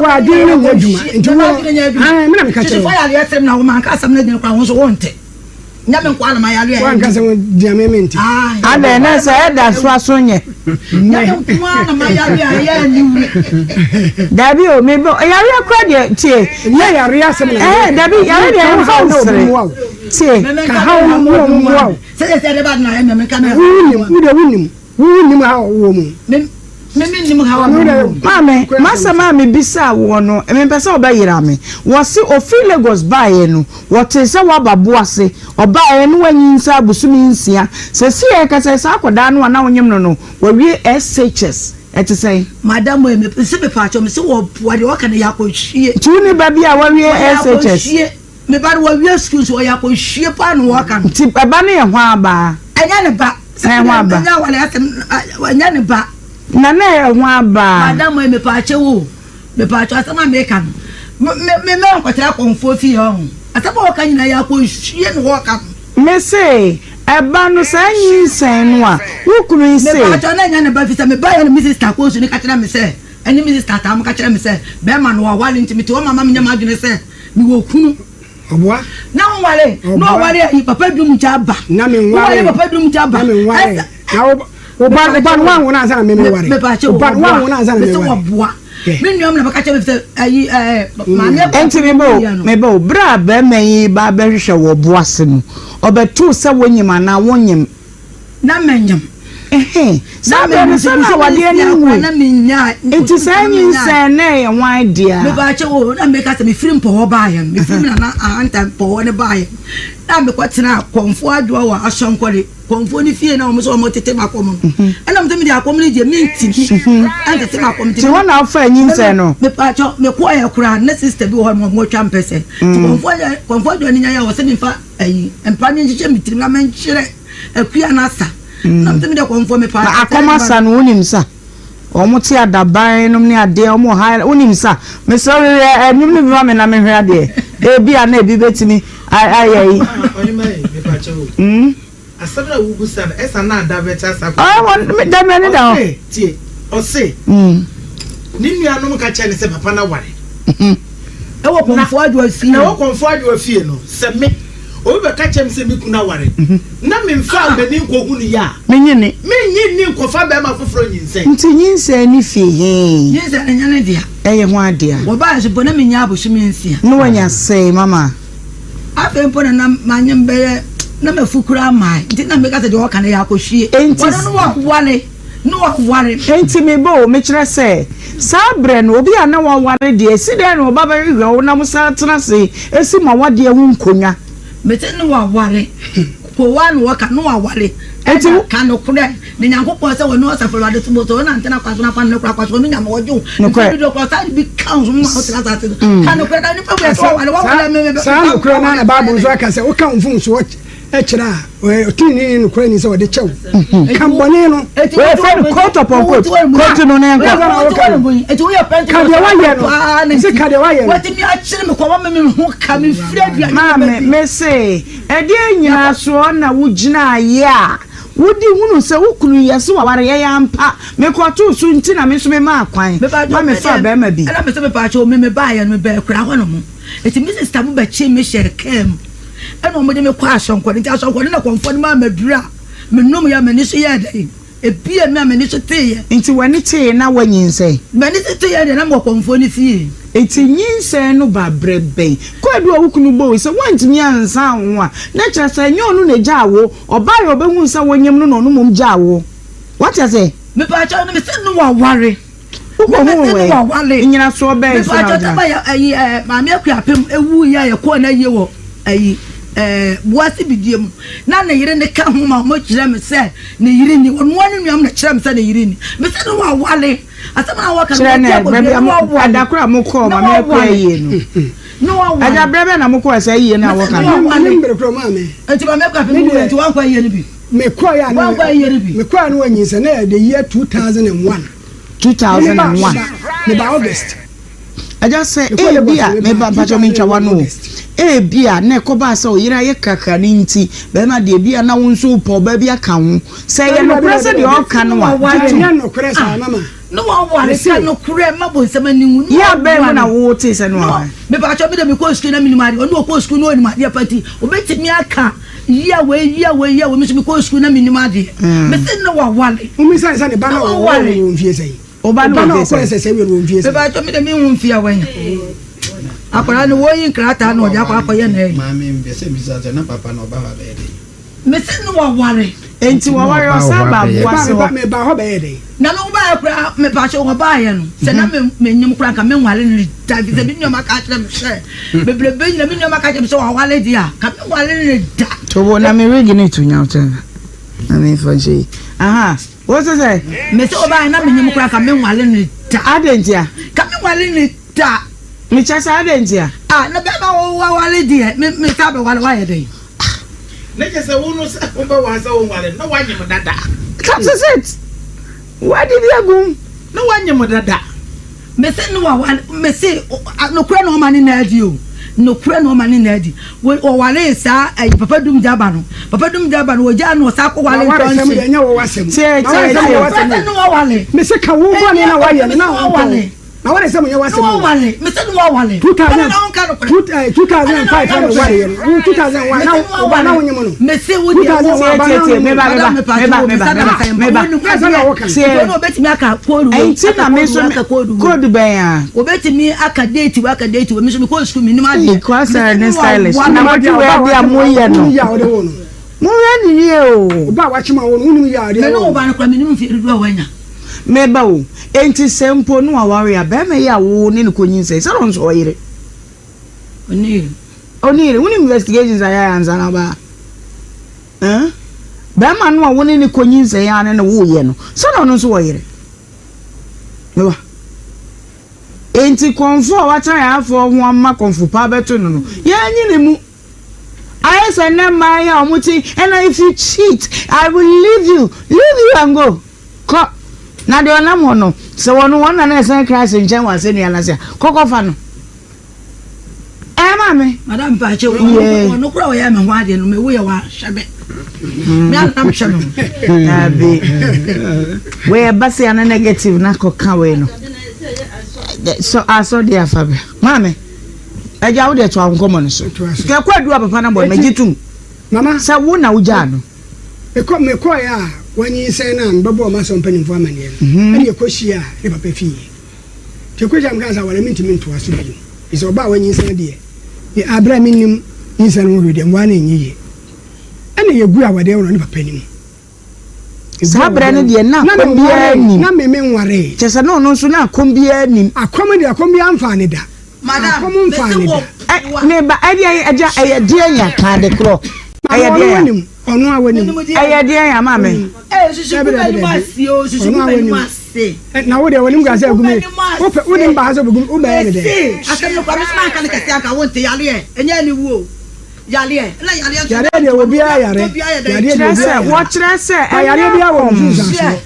W'adwene no nyɛ adwuma. Nti wo, ae, me na meka kyerɛ wo. Woanka sɛ deɛ me mente. Adɛn na sɛ ɛda so aso nyɛ. Dabi o, me bɔ yareɛ kora deɛ tie. Nyɛ yareɛ asɛm na. Ɛɛ dabi yareɛ deɛ ɛmfa nsere. Tie. Ka haw no mu mmoa wo. Wonim, wo deɛ wonim. Wo nnim haw a wowɔ mu. Me, me mennim haw a mewɔ mu. Maame, m'asɛm a mebisaa woɔ no, mempɛ sɛ wobɛyera me. Wɔse ɔfiri Lagos baeɛ no, wɔtee sɛ woaba Boase. Ɔbaeɛ no wanyinsɛn abosome 6. Seesei a yɛrekasa yi, saa akwadaa no a na wonyem no no, wawie SHS. Ɛte sɛn? Madam ei, mese mepaakyɛw, mese wɔboa deɛ wɔka no yɛ akɔhwie. Nti wonni ba bi a wawie Wɔyɛ SHS? akɔhwie. Me ba no wawie sukuu nso ɔyɛ akɔhwie paa na wɔka no. Nti ɛba no yɛ hwan ba? Ɛnyɛ ne ba. Na ɛho aba. Ɛnyɛ awale asɛm ɛnyɛ ne ba. Na na ɛho aba. Madam yi mepaakyɛw o mepaakyɛw asɛm a meka no me me me nkɔtena akɔnfoɔ fie hɔ ho asɛm a wɔka nyinaa yɛ akɔhwie na wɔka no. Me se ɛba no saa nyinsɛn no a wo kunu yi se. Mepaakyɛw na ɛnyɛ ne ba fisɛ me ba yɛ no me sister kɔnsu ne ka kyerɛ me sɛ ɛne me sister taa mo ka kyerɛ me sɛ bɛrima no wawale nti mete hɔ ma ma menyɛ m'adwene sɛ mewɔ kunu. Ɔboa. Na wo nware. Na ɔware ayi papa dum gya ba. Na me nware. Woware papa dum gya ba. Na me nware. Na wo wo ba wo ba no wanwo na ansa na me me ware. Me pa kyɛ wo ba no wanwo na ansa na me ware. Wɔboa. Me nua na bɛka kyɛ me sɛ ayi ɛɛ maame akɔ. Enti me ba o me ba o bere a barima yi ba bɛhwehwɛ wɔ bo ase no ɔbɛtoo sɛ wonyim anaa wonyim. Na manyam. Ɛhɛn, saa berɛ no sɛ na awadeɛ no nwui, nti saa nyinsɛn no yɛ hwan dea? Mepaakyɛ o, na meka sɛ mefiri Mpɔhɔ baeɛ no, mefiri me nana Ahanta Mpɔhɔ no baeɛ no, na mekɔtenaa Kɔmfoɔ Adwoa wɔ Asɔnkɔre, Kɔmfoɔ no fie na wɔn sɛ wɔtete m'akɔm no, ɛna wɔn sɛ mede akɔm no deɛ mentumi ɛntete m'akɔm. Nti hɔ na wofaa nyinsɛn no? Mepaakyɛ, mekɔeɛ koraa na sista bi wɔ hɔ nom a wɔatwa mpɛsɛ, nti Kɔmfoɔ Adwoa no nyaeɛ a ɔsɛ memfa ayi mpa no nhyehyɛ me tirim na menkyerɛ Akua no asa. Na mete me deɛ kɔmfoɔ me paa. Na akɔm asa no wonim sa? Wɔn te adaban nom ne adeɛ wɔn ha wonim sa? Mesrɛ wo hwehwɛ ɛnwom no bi ma me na menhwɛ adeɛ. Ebi a na ebi bɛtumi ayɛ yi. Ɔhema yi mepa kyɛw o. Asɛm na wobusa no ɛsa na ada bɛkyɛ asa kɔ. Ɔwɔ da mɛ ne da hɔ. Ɔse tie ɔse ne nuanom ka kyerɛ ne sɛ papa no aware. Ɛwɔ Kɔmfoɔ Adwoa fie. Na ɛwɔ Kɔmfoɔ Adwoa fie no, sɛ me, obi bɛka kyerɛ me sɛ me kunu aware, na memfaa m'ani nkɔhu no yɛ a, Mennye nni. Mennye nni nkɔfa barima foforɔ nyinsɛn. Nti nyinsɛn no fi he? Nyinsɛn no nyɛ ne dea. Ɛyɛ hwan dea? Wɔbaeɛ nso mpo na mennya abosome nsia. Ne wanya sɛe, mama? Afei mpo na na manyem bɛyɛ, na mafu koraa mmae, nti na meka sɛ deɛ ɔka no yɛ akɔhwie. Enti. Ɔno no waware, ne waware. Enti me ba o, mekyerɛ sɛ, saa berɛ no, obi a na waware deɛ, ɛsi dɛn na ɔba bɛhwehwɛ wo na mosan tena ase si mo awadeɛ ho nkonnwa? Mese ne waware, kowaa na wɔka, ne waware. Enti wo. Ɛna ka nokorɛ, ne Nyankopɔn sɛ ɔne Ɔsafo Awurade so bɔ sɛ ɔnante n'akwan so na afa ne nokorɛ akwan so, ɔno Nyame ɔgye wo Nokorɛ. mfiri dodoɔ koraa ɔsan de bi ka wo so ma wotena asase so. Ka nokorɛ na nipa wei sɛ waware, waware me, me, Saa nokorɛ no ara na Bible nso aka sɛ woka wo mfomsoɔ kyerɛ a, ɔteneneeni ne nokorɛni sɛ ɔde kyɛ wo. Ka bɔne no. Wei yɛfrɛ no quote upon quote. Quote no na yɛnkɔ. Ka deɛ woayɛ no. Mese ka deɛ woayɛ no. Maame, mese, ɛdeɛn nnyinasoɔ na wogyinaeɛ a wode hunuu sɛ wo kunu yi, yɛse waware, ɛyɛ ampa, mekɔtoo so nti na me nso memaa kwan ma mefaa barima bi. Ɛna mese mepaakyɛw me mebaeɛ no mebaa akuraa hɔ nom nti me sista mo bɛkyee me hyɛɛ kaa mu ɛna wɔn de me kɔ asɔnkɔ no nti asɔnkɔ no na kɔnfoɔ no maa maduru a menom yɛ a m'ani so yɛɛ dɛn ebie me a m'ani so teeɛ. Nti w'ani tee na woanyinsɛn? M'ani so teeɛ deɛ na mewɔ kɔnfoɔ no fie. Nti nyinsɛn no ba berɛ bɛn? Kwaadu a wo kunu bɔ wo yi sɛ woantumi ansan wo ho a na kyerɛ sɛ ɛnyɛ ɔno na ɛgyaa wo, ɔbaeɛ a ɔbɛhuu sɛ wonyem no na ɔno mmom gyaa wo. Woate aseɛ? Mepaakyɛw no mese no waware. Wokɔhuu wɔ nnyinasoɔ bɛn so na Mepaakyɛw wogyina? taba yɛ ayi ɛɛ maame Akuapem ewu yɛ a yɛkɔɔ n'ayie wɔ ayi ɛɛ Boase bidie mu na ne yere ne ka ho ma wɔn kyerɛ me sɛ ne yere ni ɔnoa ne nua mu na kyerɛ me sɛ ne yere ni mese no waware asɛm na wɔka no Kyerɛ wɔdi ne abɔdua baabi ne a mo waware ɛda koro a mokɔɔ ne maame Akua waware ayie no. ne waware Agya berɛ bɛn na mokɔɔ saa ayie no a mese wɔka ne no? waware Menim bere korɔ maame. nti maame Akuapem Me wu deɛ nti wankɔ ayie no bi mekɔɛ a na wankɔ ayie no bi. mekɔɛ a na wanyinsɛn na yɛ the year 2001. 2001. Meba August. Agya sɛ ebi a meba mpakyɛ mentwa wano o ebi a na ɛkɔbaa sɛ ɔyere ayɛ kakra no nti bɛrima deɛ ebi a na wo nso wopɛ ɔbaa bi aka ho sɛ ɛyɛ nokorɛ sɛ deɛ ɔka no a gye tom. Ɛnyɛ nokorɛ saa mama. Ne waware ka nokorɛ ma bonsam ani nwu. Yɛ abɛn mu na wo tee sɛ no aware. Mepakyɛ me de mekɔɔ sukuu na menim adeɛ ɔno ɔkɔɔ sukuu na ɔnim adeɛ pa nti obɛtumi aka yia wei yia wei yia wei me nso mekɔɔ sukuu na menim adeɛ mese ne waware. Womisa ne sɛ ne ba no a wɔwɔ no wɔ mfie sɛn? Wo ba no Wo ba wɔ no a mfie ɔkɔɔ sɛn? SSA wie no wɔ mfie sɛn? Mepakyɛ me de menhu mfie a wanya akwadaa no wɔyi nkrataa na ɔde akɔ akɔyɛ n'ayi. Maame mpɛ sɛ bisa sɛ na papa no ɔba hɔ abɛyɛ dɛn? Mese ne waware. Enti waware ɔsan ba aboase hɔ. Meba hɔ bɛyɛ dɛn? Na me wobaeɛ koraa mepakyɛ wɔbaeɛ no sɛ na menyim koraa nka menware no da ɛfiri sɛ me nua maka akyerɛ me sɛ bebrebe nyina me nua maka akyerɛ me sɛ waware deɛ a ka menware no da. Tobo na me wig ne to nya kyɛn na me fa nhyɛ yi. Aha, wo se sɛ. Me sɛ wobaeɛ na menyim koraa ka menware no da. Adɛn ntia? Ka menware no da. Mekyɛ sɛ adɛn ntia? Ah, na bɛrima waware deɛ me me sa bɛware wayɛ dɛn? Na kyerɛ sɛ wo no sɛ wobɛware sɛ wonware no na woanyem dada. That is it. Woadidi agum. Na woanyem dada. Mese ne waware mese nokorɛ na ɔma ne na adi o nokorɛ na ɔma ne na adi wɔwaree saa ɛyi papa dum gyaba no papa dum gyaba no wɔgyaa no ɔsaa kɔ ware W'awaresɛm deɛ ɛnyɛ wo w'asɛm. Tie tie W'awaresɛm tie. nyɛ w'asɛm ne waware o. Mese ka wo bɔne na wayɛ no na ne wontɔ. waware Na wode sɛ monyɛ ne w'asɛm o. waware mese ne waware ɛna na wonka nokorɛ 2005 na wɔwareɛ no. Wo 2001 na wo ba na wonyem no. mese wo deɛ wo 2001 ba Tie na tie wonyem meba no. meba meba meba meba meba. Yes, ɛna wɔka. Tie. Nti obetumi aka code wei Ɛnti na me nso aka code wei code bɛn a. obetumi aka date wei aka date wei me nso mekɔɔ sukuu menim adeɛ Ee, kwasa ne stylish. Wonim Na adeɛ mote a wei ɔba adeɛ a a moyɛ no. wonim yɛ a wode wo no. Monhwɛ ne yie o. Ɔba a wakyem a wo no wonim yɛ a wode me ne wo wo no. ba no koraa menim mfeɛ dodoɔ a wanya. Meba o, enti sɛ mpo no waware a, barima yi a wo ne no kɔnyinsɛn, sɛ na ɔno nso ɔyere? Ɔnni yere. Ɔnni yere. Wonim investigations a yɛayɛ ansa na aba ha? Eh? Barima no a wo ne no kɔnyinsɛn a ne no woyɛ no, sɛ na ɔno nso wɔ yere? Meba. Enti kɔmfo a watan ayafoɔ ho ama kɔmfo pa abɛto no no, yɛanyi ne mu. Ayɛ sɛ nnɛ mmaa yi a wɔte, and if you cheat, I will leave you, leave you and go. Kɔ! Na deɛ ɔnam hɔ no, sɛ wɔno wɔn na na ɛsɛn Christ nkyɛn wɔ asɛnnua no ase a, kɔ kɔfa no. Ɛɛ maame. Madam mpakyɛ Yeah. ɔno kora ɔyɛ me ho adeɛ no mewo yɛ wahwɛ me me anam hwɛ me ho Dabi. Wei ɛba se ana negative na kɔka wei no. Sɔ asɔ deɛ afa bra. Maame, agya wo deɛ toa wo nkɔmmɔ no so. Kɛ kwadu a papa no bɔ no, magye tom sɛ wo na wogyaa no. Mekɔ mekɔeɛ a wanyinsɛn no a mebɛbɔɔ m'asɔre mpanimfoɔ amanneɛ no, ɛnna yɛkɔhyiaa ne papa fie. Nti yɛkɔhyiaa mekaa sɛ aware mentumi ntoa so bio, ɛfiri sɛ ɔbaa a wanyinsɛn deɛ, me a berɛ a mennim nyinsɛn no ho hwee deɛ, mmoa no nyɛ yie. Ɛnna yɛguu awadeɛ wɔ ne papa anim. Saa berɛ no deɛ na akɔm biara nnim. Na me menwaree. Kyerɛ sɛ na ɔno nso na akɔm biara nnim. Akɔm deɛ akɔm biara mfaa ne da. Akɔm mfaa ne da. Ɛ me ba ɛdeɛ agya ɛyɛ deɛn ya ka ade korɔ. Ɛyɛ deɛn ya. Ɔno a wanim. Ɛyɛ deɛn ya maame. Dabi dabi dabi. Ɔno a wanim. Na wo deɛ wanim kura sɛ agumi. Wopɛ wonim baa sɛ obegum wobɛyɛ ne dɛn. Asɛm no kura me sɛ manka ne kɛse anka wonte yareɛ ɛnyɛ aniwuo o. Yareɛ deɛ obiara yare. Yareɛ deɛ Kyerɛ obiara sɛ, yare. wɔkyerɛ sɛ Na ɛnyɛ yareɛ biara wɔ ne akɔm. nsunsuansoɔ.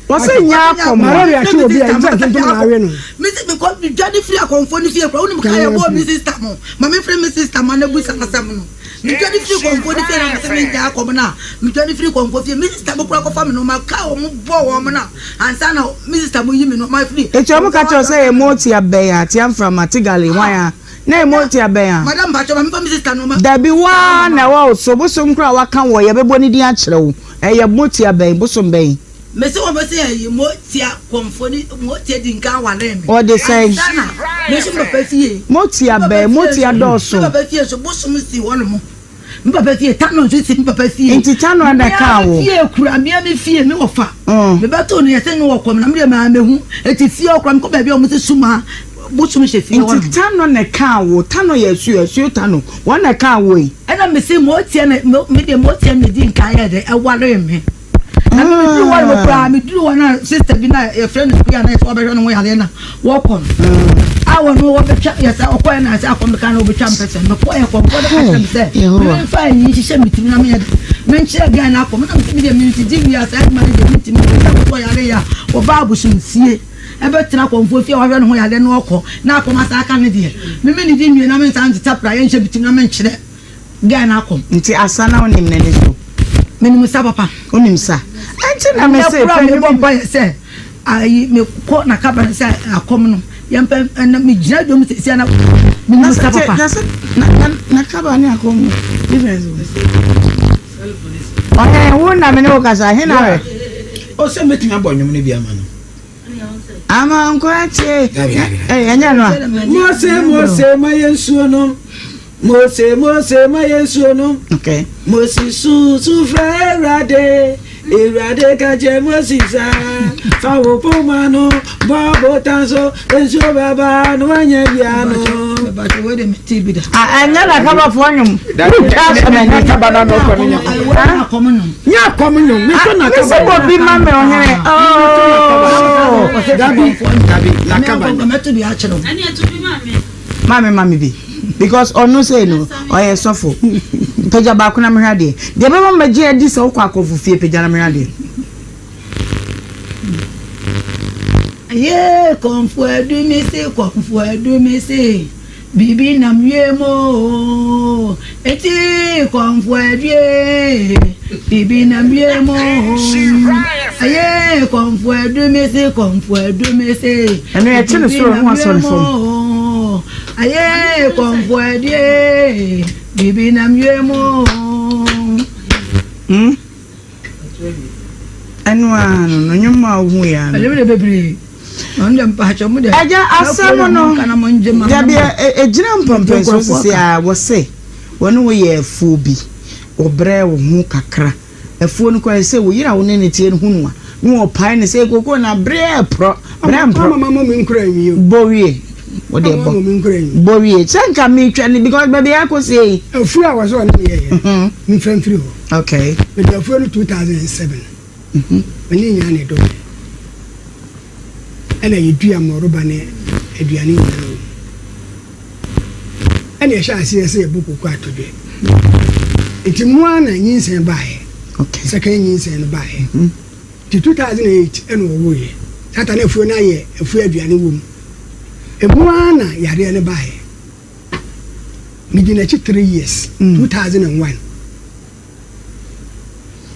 Wɔse nyɛ akɔm. Malaria kye obi a, ɛgye sɛ ntontom na awe no. Mese mekɔ medwane firi akɔmfoɔ no fie koraa wonim ka yɛbɔɔ me sister mo ma memfrɛ me sister ma no abusa asɛm no medwane firi kɔmfoɔ no fie na mese mengyaa akɔm no a medwane firi kɔmfoɔ fie me sister mo koraa kɔfa me no ma ka wɔn bɔɔ wɔn no ansa na me sister mo yi me no ma firi Eti wɔn ka kyerɛ wo sɛ yɛ motia bɛn a, tia mframa, tigale, hwan a? Na emu te abɛn a? Madam mpakyɛw ma memfa me sister no ma. Dabi wo ara na ɛwɔ wo so bosom koraa a waka wɔ yɛbɛbɔ ne din akyerɛ wo ɛyɛ motia bɛn bosom bɛn. Mese wɔn sɛ ɛyi motia kɔmfo ne motia di nkan awaree me. Ɔde sɛn? Ansa na me nso me papa fie. Motia bɛn motia dɔɔso. Me papa fie nso bosom si hɔ nom. Me papa fie Tano nso si me papa fie. Nti Tano na ɛkaa wo? Mea me fie kura mea me fie me wɔfa. Me bɛ to no yɛ sɛ ne wɔ kɔm na me deɛ maa mehu. Eti fie hɔ kura me kɔ baabi a wɔn sɛ suma bosom hyɛ fie hɔ nom. Nti Tano na ɛkaa wo? Tano yɛ asuo asuo Tano wɔn na ɛkaa wo yi? Ɛna me se motia na me deɛ motia na di nkan yɛ dɛ ɛwaree me. Na me meduru hɔ no koraa meduru hɔ na sister bi na yɛfrɛ no Sukuu a na yɛsɛ wɔbɛhwɛ ne ho yareɛ na wɔkɔ no a wɔn wɔbɛtwa yɛsɛ ɔkɔɛ na sɛ akɔm ka na wɔbɛtwa mpɛ sɛ mekɔɛ kɔnkɔ de kakyɛ me sɛ memfa ayi hyehyɛ me tiri na meyɛ de menkyerɛ guy no akɔm na mesɛ medeɛ mentidi wia saa adwuma no deɛ mentimi sɛ wɔsɔ yare yɛ a wɔba abosomsie ɛbɛtena kɔmfoɔ fie a wɔahwɛ ne ho yareɛ na ɔkɔ na akɔm asa aka ne deɛ meme ne di nwie na mensa nteta pra yɛnhyɛ me tiri na menkyerɛ Guy no akɔ. Nti asa na wonim n'ani so? Menim sa papa. Wonim sa? Ɛnti na me se pɛ mebɔ mpaeɛ sɛ ayi mekɔ na kaba no sɛ akɔm no yɛmpɛ ɛna megyina dwom sɛsia na menim sa papa. Na sɛ na kaba ne akɔm no difference wɔ. Ɔhɛn wo na me ne wo kasa he na hwɛ. Ɔsɛ mɛtumi abɔ nnwom no bi ama no. Amankwatie ɛnyɛ no a. Mose Mose ma yɛn nsuo nom. Mose Mose ma yɛn nsuo nom. Okay. Mose su su frɛ Awurade. Awurade ka kyerɛ Mose sɛ fa wo poma no bɔ botan so nsuo bɛba na wanya bi ano. Ɛnyɛ na kabafoɔ nnwom. Wotwa asɛm ani. Nyɛ akɔm nnwom. Meto na kaba. Mese bɔ bi ma me ɔhene. Oh. Dabi dabi na kaba nnwom. Maame ma me bi because ɔno sei no ɔyɛ sɔfo. Pagya baako na mehwɛ adeɛ. Deɛ ɛbɛma magye adi sɛ wokɔ akɔmfo fie pagya na mehwɛ adeɛ. Yee kɔmfo adu me se kɔmfo adu me se biribi nam wiem oo eti kɔmfo adu ee biribi nam wiem oo ayee kɔmfo adu me se kɔmfo adu me se Ɛno yɛte no biribi soro nam ho asɔ ne wiem fam. oo ayee kɔmfo adu ee biribi nam wiem oo. Hmm? Ɛno ara no no nnwom a wohu yɛ ano. Ɛnwom de bebree. Ɔno de mpakyɛ mo de. Agya asɛm no dabi ɛgyina mpɔmpɛnso sisi a wɔse wɔne wo yɛ afuo bi wɔbrɛ wo ho kakra afuo no koraa sɛ wo yere a wo ne ne teɛ no hunu a na wɔpae ne sɛ koko na brɛ porɔ brɛ mporɔ bɔ wie wode bɔ bɔ wie sɛ nka metwa ne because baabi akɔsie yi afuo a wɔsɛ ɔne ne yɛyɛ mfra mfiri hɔ Okay. Mede afuo no 2007. Me ne nyaa na ɛdɔɔɛ. Ɛna yɛdua mmɔroba ne aduane nyinaa wɔ mu. Ɛna yɛhyɛ aseɛ sɛ yɛbɔ koko atɔdwɛ. Nti mu ara na nyinsɛn baeɛ. Okay. Second nyinsɛn no baeɛ. Nti 2008 ɛna ɔwoeɛ. Sata na afuo no ayɛ afuo aduane wɔ mu. Emu ara na yareɛ no baeɛ. Medi n'akyi 3 years, 2001.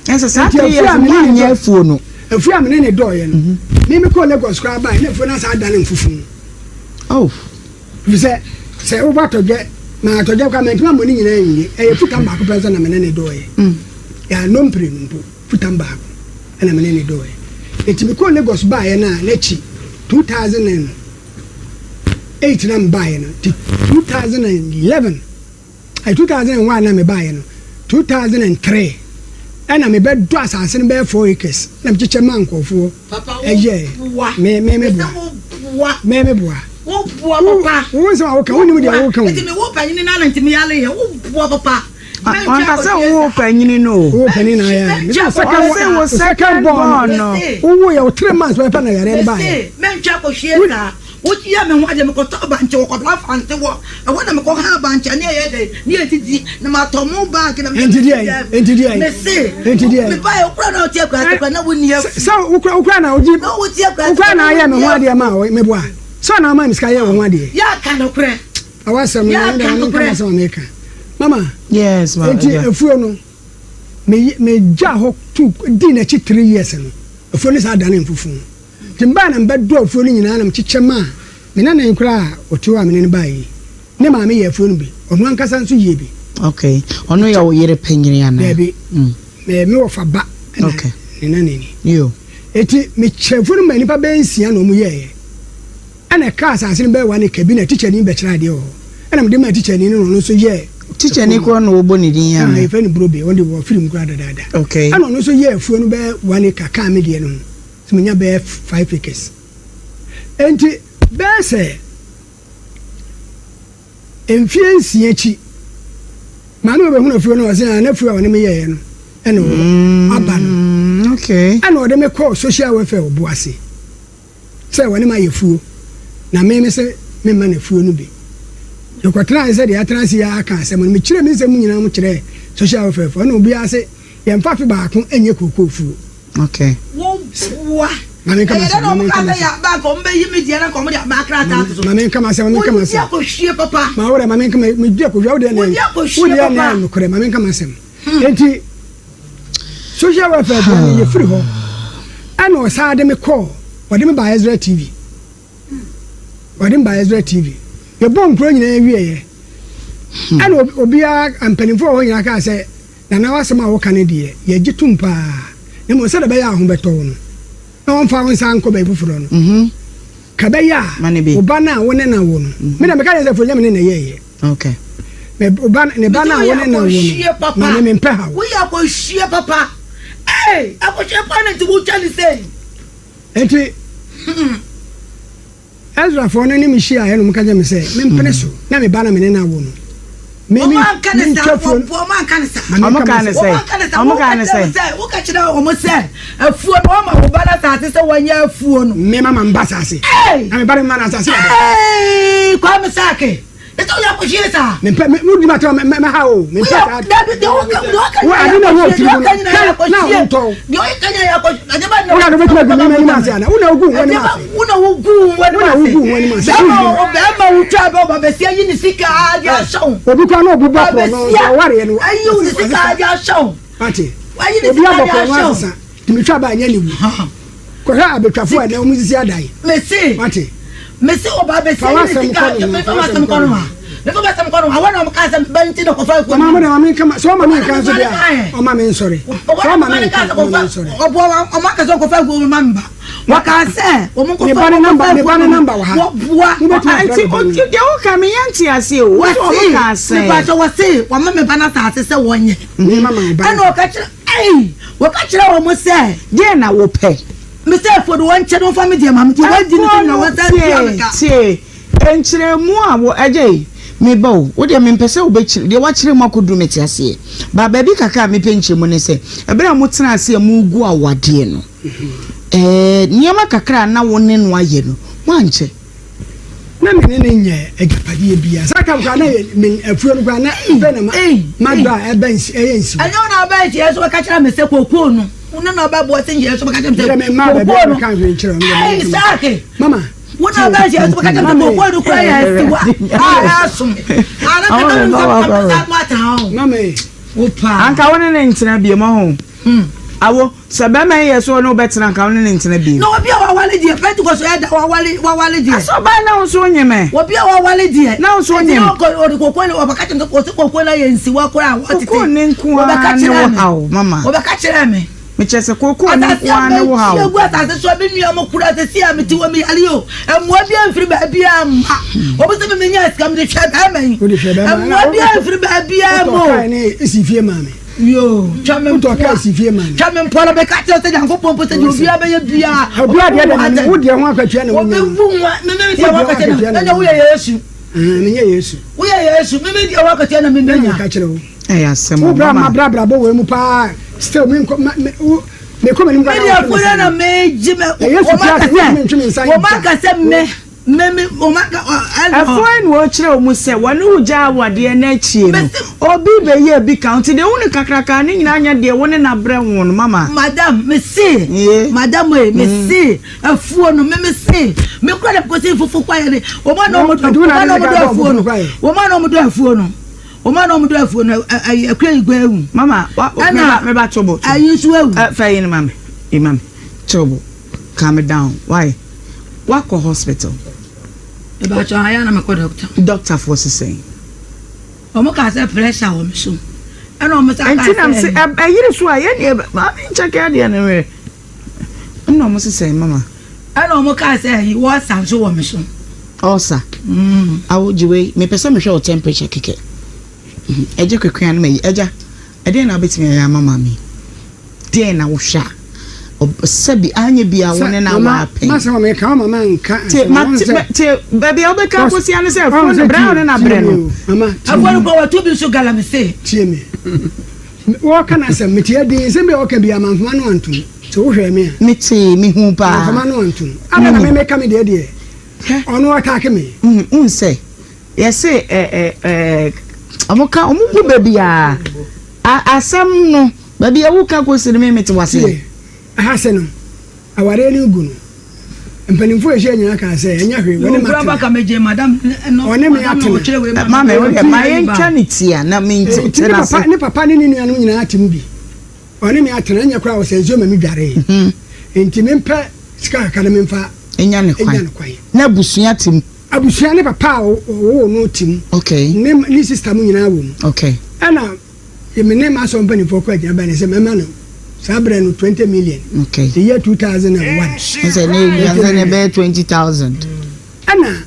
Ɛsɛ saa 3 years no anyɛ afuo no. Afuo a mene ne dɔɔyɛ no, me mekɔɔ Lagos koraa baeɛ na afuo no asan adane mfufuo. Oh. Ɛfiri sɛ, sɛ wobɔ atɔdwɛ, ma atɔdwɛ koraa mantumi ammɔ ne nyinaa anwie. Ɛyɛ futam baako pɛ nso na me ne no dɔeɛ. Yɛannɔ mprenu mpo, futam baako na me ne no dɔeɛ. Enti mekɔɔ Lagos baeɛ no a, n'akyi 2008 na mebaeɛ no, nti 2011, Ɛyɛ 2001 na mebaeɛ no, 2003 ɛna mebɛdɔ asase no bɛyɛ 4 acres na mekyekyɛ maa nkurɔfoɔ ɛyɛɛ me me me boa me me boa wo boa papa wo nsɛm a woka wonim deɛ woka o nti me wo panyini na nti me yale yɛ wo boa papa Ɔnka sɛ wo panyini no o wo panyini na ayɛ me sɛ second wo second born no wo wo yɛ wo 3 months pɛpɛ na yare no baeɛ mentwa kɔhwie saa Woyɛɛ me ho adeɛ, mekɔtɔɔ bankye wɔ Kwabena Fante hɔ. Ɛhɔ na mekɔhaa bankye a ne yɛyɛ dɛn, ne yɛdidi. Na matɔ mo baage na mede Enti deɛn? Enti deɛn? Mese, Enti deɛn? mebaeɛ wo koraa na wote akuraase koraa na wonni afu. Sɛ wo koraa wo koraa na wogye Na wote akuraase wo koraa na koraa na ayɛ me wonni ho adeɛ afu. ma wo meboa. Sɛ ɔna ama me sika yɛ wo ho adeɛ. Yɛaka nokorɛ. Awasɛm no Yɛaka ɛnde ma menka nokorɛ. m'asɛm a meka. Mama, Yes, ma enti agya. afuo no me megyaa hɔ tu dii n'akyi three years no afuo no saa danee mfufuo. Nti mebae na mebɛdɔɔ afuo no nyinaa na mekyekyɛ maa me nana yi koraa a ɔte hɔ a me ne no baeɛ yi. Ne maame yɛɛ afuo no bi, ɔno ankasa nso yɛɛ bi. Okay, ɔno yɛ wo yere panyini anaa? Daabi, me me wɔfa ba na Okay. ne nana ni. Yo. Enti mekyɛɛ afuo no maa nnipa bɛyɛ nsia na wɔyɛeɛ. Ɛna ɛkaa asase no bɛyɛ one acre bi na tikyani bɛkyerɛ adeɛ wɔ hɔ. Ɛna mede maa tikyani no na ɔno nso yɛɛ Tikyani afuo no. korɔ na wɔbɔ ne din Ah, anaa? yɛfrɛ no Brobe, ɔno deɛ wɔfiri mu koraa dadaada. Okay. Ɛna ɔno nso yɛɛ afuo no bɛyɛ one acre kaa me deɛ no ho. Nti menya bɛyɛ five acres. Enti bɛyɛ sɛ mfeɛ nsia akyi, maame a ɔbɛhunu afuo no ɔse ah n'afuo a ɔne me yɛeɛ no ɛna ɔwɔ aba no. Mm, okay. Ɛna ɔde me kɔɔ social welfare Obuasi sɛ ɔne me ayɛ fuo na me me se memma no afuo no bi. Yɛkɔtenaa ase sɛdeɛ yɛatena ase yi ara kaa asɛm no. Mekyerɛɛ me nsɛm mu nyinaa mu kyerɛɛ social welfare foɔ ɛna obiara se yɛmfa afe baako nyɛ kookoo fuo. Okay. Wo boa. Maame nka Ɛyɛ dɛ m'asɛm, na maame wɔn nka kaa sɛ m'asɛm. yɛ aba nka wɔn bɛyi me deɛ na nka wɔn de aba krataa ato so. Maame nka m'asɛm, maame nka Wodi m'asɛm. akɔhwie papa. Ma wo dɛ, maame nka me di akɔhwie, wo deɛ na Wodi akɔhwie wo deɛ na papa. ɛyɛ nokorɛ, maame nka m'asɛm. Enti social welfare deɛ no yɛfiri hɔ ɛna ɔsan de me kɔɔ, ɔde me baa Ezra TV. Ɔde me baa Ezra TV. Yɛbɔɔ nkuro nyinaa wieeɛ. Ɛna obiara, mpanimfoɔ wɔ hɔ nyinaa kaa sɛ Nana w'asɛm a woka no deɛ yɛgye tom paa na mmom sɛdeɛ ɛbɛyɛ a wo ho bɛtɔ wo no na wɔmfa wo nsa nkɔ baabi foforɔ no ka ɛbɛyɛ a wo ba no a wo ne no awo no me deɛ meka kyerɛ sɛ Afro nyɛ me ne na ɛyɛɛyɛ me wo ba ne ba no a wo ne no awo no maame mempɛ ha wo. Woyɛ akɔhwie papa ee akɔhwie paa na nti wotwa ne sei. Nti. Ezrafoɔ no ne me hyiaeɛ na wɔka kyerɛɛ me sɛ mempene so na me ba na me ne no awo no, me me mentwa afuo no. Ma menka Wɔkaa ne m'asɛm. sɛ, wɔkaa ne sɛ. Woka kyerɛ wɔn sɛ afuo no wɔma wo ba no asase sɛ wɔnyɛ afuo no. Me mama me ba asase. Na me ba no mema no asase dada. Ee, Kwame Sake. Ɛsɛ woyɛ akɔhwie saa. Mempɛ me wodi ma tɛm mɛ mɛ ha o. Mempɛ saa. Dabi deɛ woka deɛ woka Wo ade na wo tiri mu no. Ka na wo ntɔ. Deɛ woka nyɛ akɔhwie. Ɛdeɛ ba Wo na wobɛtumi agu me anim ase ana? Wo na wogu wo anim ase. Wo na wogu wo anim ase. Wo na wogu wo anim ase. Bɛrima bɛrima wotwa bɛ ɔba bɛsia yi ne sika de ahyɛ wo. Obi kora na obi bɔ korɔ no sɛ ɔwareɛ no. Ayi wo ne sika de ahyɛ wo. Ate. Wayi ne Obi sika abɔ de korɔ no ahyɛ wo. asesa. Tumi twa ba nyɛ ne wu. Kɔhwɛ abɛtwafo a ɛnɛ wɔn sisi adan. Mese. Wate. Mese ɔba bɛsi Fa ayi ne w'asɛm sika kɔ no ho. mefa Fa m'asɛm w'asɛm kɔ kɔ no no ho ho. mefa m'asɛm kɔ no ho awɔ na ɔmo kaa sɛ meba nti na kɔfa afuo Ɔma mo de ma me nka ma sɛ ɔma me nka nso deɛ a ɔma me nsɔre. Sɛ ɔma me nka ɔma me nsɔre. Ɔboa ɔmo aka sɛ ɔkɔfa afuo ma me ba wɔkaa sɛ ɔmo nkɔfa Ne ba ne namba ne ba ne namba wɔ ha. Wɔboa Mobɛtumi afrɛ Nti me ba no. deɛ woka me yɛ nte aseɛ o. Wo sɛ ɔmo kaa sɛ. Mepakyɛ wɔse wɔma me ba no asase sɛ wɔnyɛ. Me mama wo ba no. Ɛna ɔka kyerɛ Ei! Wɔka kyerɛɛ wɔn sɛ. Deɛn na wopɛ? Mese afuo no wɔnkyɛ na wɔmfa me deɛ ma me, deɛ wɔadi no so nyinaa wɔnsan ntua me ka. Tie, tie, nkyerɛmu a wo, agya yi, me ba o, wo deɛ mempɛ sɛ wobɛkyerɛ, deɛ woakyerɛ mu akɔduru mete aseɛ, but baabi kakra a mepɛ nkyerɛmu ne sɛ, ɛberɛ a motenaa ase a moregu awadeɛ no, ɛɛ, nneɛma kakra a na wo ne no ayɛ no, moankyɛ. Na me ne no nyɛ agyapadeɛ biara. Saa tam koraa na yɛ me afuo no koraa na afei na madɔ a ɛbɛ nsi ɛyɛ nsiwa. Ɛnyɛ wo na ɔbɛ nhyɛ so bɛka kyerɛ me sɛ kookoo no wo ne na ɔbɛ boɔ se nhyɛ so bɛka kyerɛ me sɛ kookoo no ɛyi saake mama wo na ɔbɛ nhyɛ so bɛka kyerɛ me sɛ kookoo no kura yɛ nsiwa a ɛsom ana kata no nsa kata mo atena ho mama yi wo paa anka wo ne ne ntena bie mo ho. Awo, sɛ bɛrima yi yɛ sɛ ɔne wo bɛtena nka wo ne no ntena bio. Na obi a wawale deɛ, Pentecost yɛ da wawale wawale deɛ. Asɛ ɔbaa na wo nso wonyem ɛ? Obi a wawale deɛ. Na wo nso wonyem. Ɛti na ɔkɔ ɔde koko ne ɔbɛka kyerɛ me ɔsi koko na yɛ nsiwa koraa a wɔtete. Koko ne nko ara ne wo haw mama. Ɔbɛka kyerɛ me. Mekyerɛ sɛ kookoo no nko ara ne wo haw. Asase a mɛtua gu asase so a me nua mo kura sɛsi a mete hɔ meyare o. Mmoa biara mfiri baabiara mma. Wɔn sɛ me menya sika mede hwɛ bɛrima yi. Mmoa biara mfiri baabiara mma o. Wotɔ kaa ne esi fie maa me. Yoo, twa me Wotɔ kaa mpoa. si fie maa me. Twa me mpoa na bɛka kyerɛ sɛ Nyankopɔn mpo sɛ deɛ obiara bɛyɛ biara. Obiara deɛ deɛ na wo deɛ ho akatua na wonya. Obi wu ho me me deɛ ho akatua na ɛnyɛ woyɛ Yesu. Menyɛ Yesu. Woyɛ Yesu me me deɛ ho akatua na menya. Meka kyerɛ wo. Ɛyɛ asɛm o. Wo bra ma bra bra bɔ wɔ mu paa still me nkɔ ma me wo me kɔ m'anim kɔ. Me deɛ fo na me gye me. Yesu ti ase wo ntumi ntwe me nsa. Wɔn aka sɛ me me me wɔn aka ɛnɔ. Ɛfo na wɔkyerɛ wɔn sɛ wɔne wo gya awadeɛ no akyie no obi bɛyɛ bi ka nti deɛ wo ne kakraka ne nyinaa nyɛ deɛ wo ne na brɛ ho no mama. Madam me se madam e me se afuo no me me se me kura na kɔsi fufu kwaeɛ ne wɔn a na wɔn dɔ afuo no wɔn a na wɔn dɔ afuo no. Wɔn a na wɔn dɔ afuo no, ayi akua yi gua awu. Mama, wa, meba, meba to bo. Ayi nso awu. Ɛ, fɛ yi no ma me, yi ma me. To bo. Calm down. Why? Wakɔ hospital. Meba kyɛ ayɛ na mekɔ doctor. Doctor foɔ sisɛn. Wɔn kaa sɛ pressure wɔ me so. Ɛna wɔn sa kaa sɛ. Nti na mse ɛyere so a yɛ deɛ maame nkyɛkɛ adeɛ no hwɛ. Ɛna wɔn sisɛn mama. Ɛna wɔn kaa sɛ ɛyi wɔsa nso wɔ me so. Ɔsa. Mm. Awo gye wei mepɛ sɛ mehwɛ wo temperature kɛkɛ. Ɛgye kwekwe ano ma yi. Agya, ɛdeɛn na wobɛtumi ayɛ ama maame? Deɛn na wohwɛ a sɛbi anyɛ bi a wo ne na waapɛn. Masɛm a meka wo mama nka. Te ma te baabi a wobɛka akɔsi ano sɛ afuo no brɛ wo ne na brɛ no. Afuo no kɔ wɔto bi nso galamsey. Tie me. Wɔka n'asɛm, metee din, nsɛm bi a wɔka biara mamfa m'ano antom. Sɛ wohwɛɛ me a. Metee, mehuu paa. Mamfa m'ano antom. Adɛn na me meka me deɛ deɛ, ɔno ɔtaake me? Wohu sɛ, yɛse ɛ ɛ ɛ, wɔka, wɔbu baabi a, asɛm no, baabi a woka kɔsi no me mete w'aseɛ. Tie, ɛha se no, Awareɛ no regu no, mpanimfoɔ a ɛhyia nyinaa kaa sɛ, Ɛnyɛ hwee, wɔne me atena. Wɔne me atena. Maame, wo deɛ, ma yɛntwa ne ti a na mente Enti ne papa, ne papa ne ne nuanom nyinaa te mu bi. Wɔne me atena, ɛnyɛ koraa wɔsɛ nsuo ma medwaree. Enti mempɛ sika kakra na memfa nya ne kwan. Na abusua te mu. Abusua, ne papa a ɔwoo no te mu. Ne, ne sista mo nyinaa wɔ mu. Ɛna. Me ne m'asɔr mpanyimfoɔ kɔ agyina bɛn sɛ mɛma no saa berɛ no 20 million. Okay. The year 2001. Ɛsɛ ne wiase ne bɛyɛ 20,000. Ɛna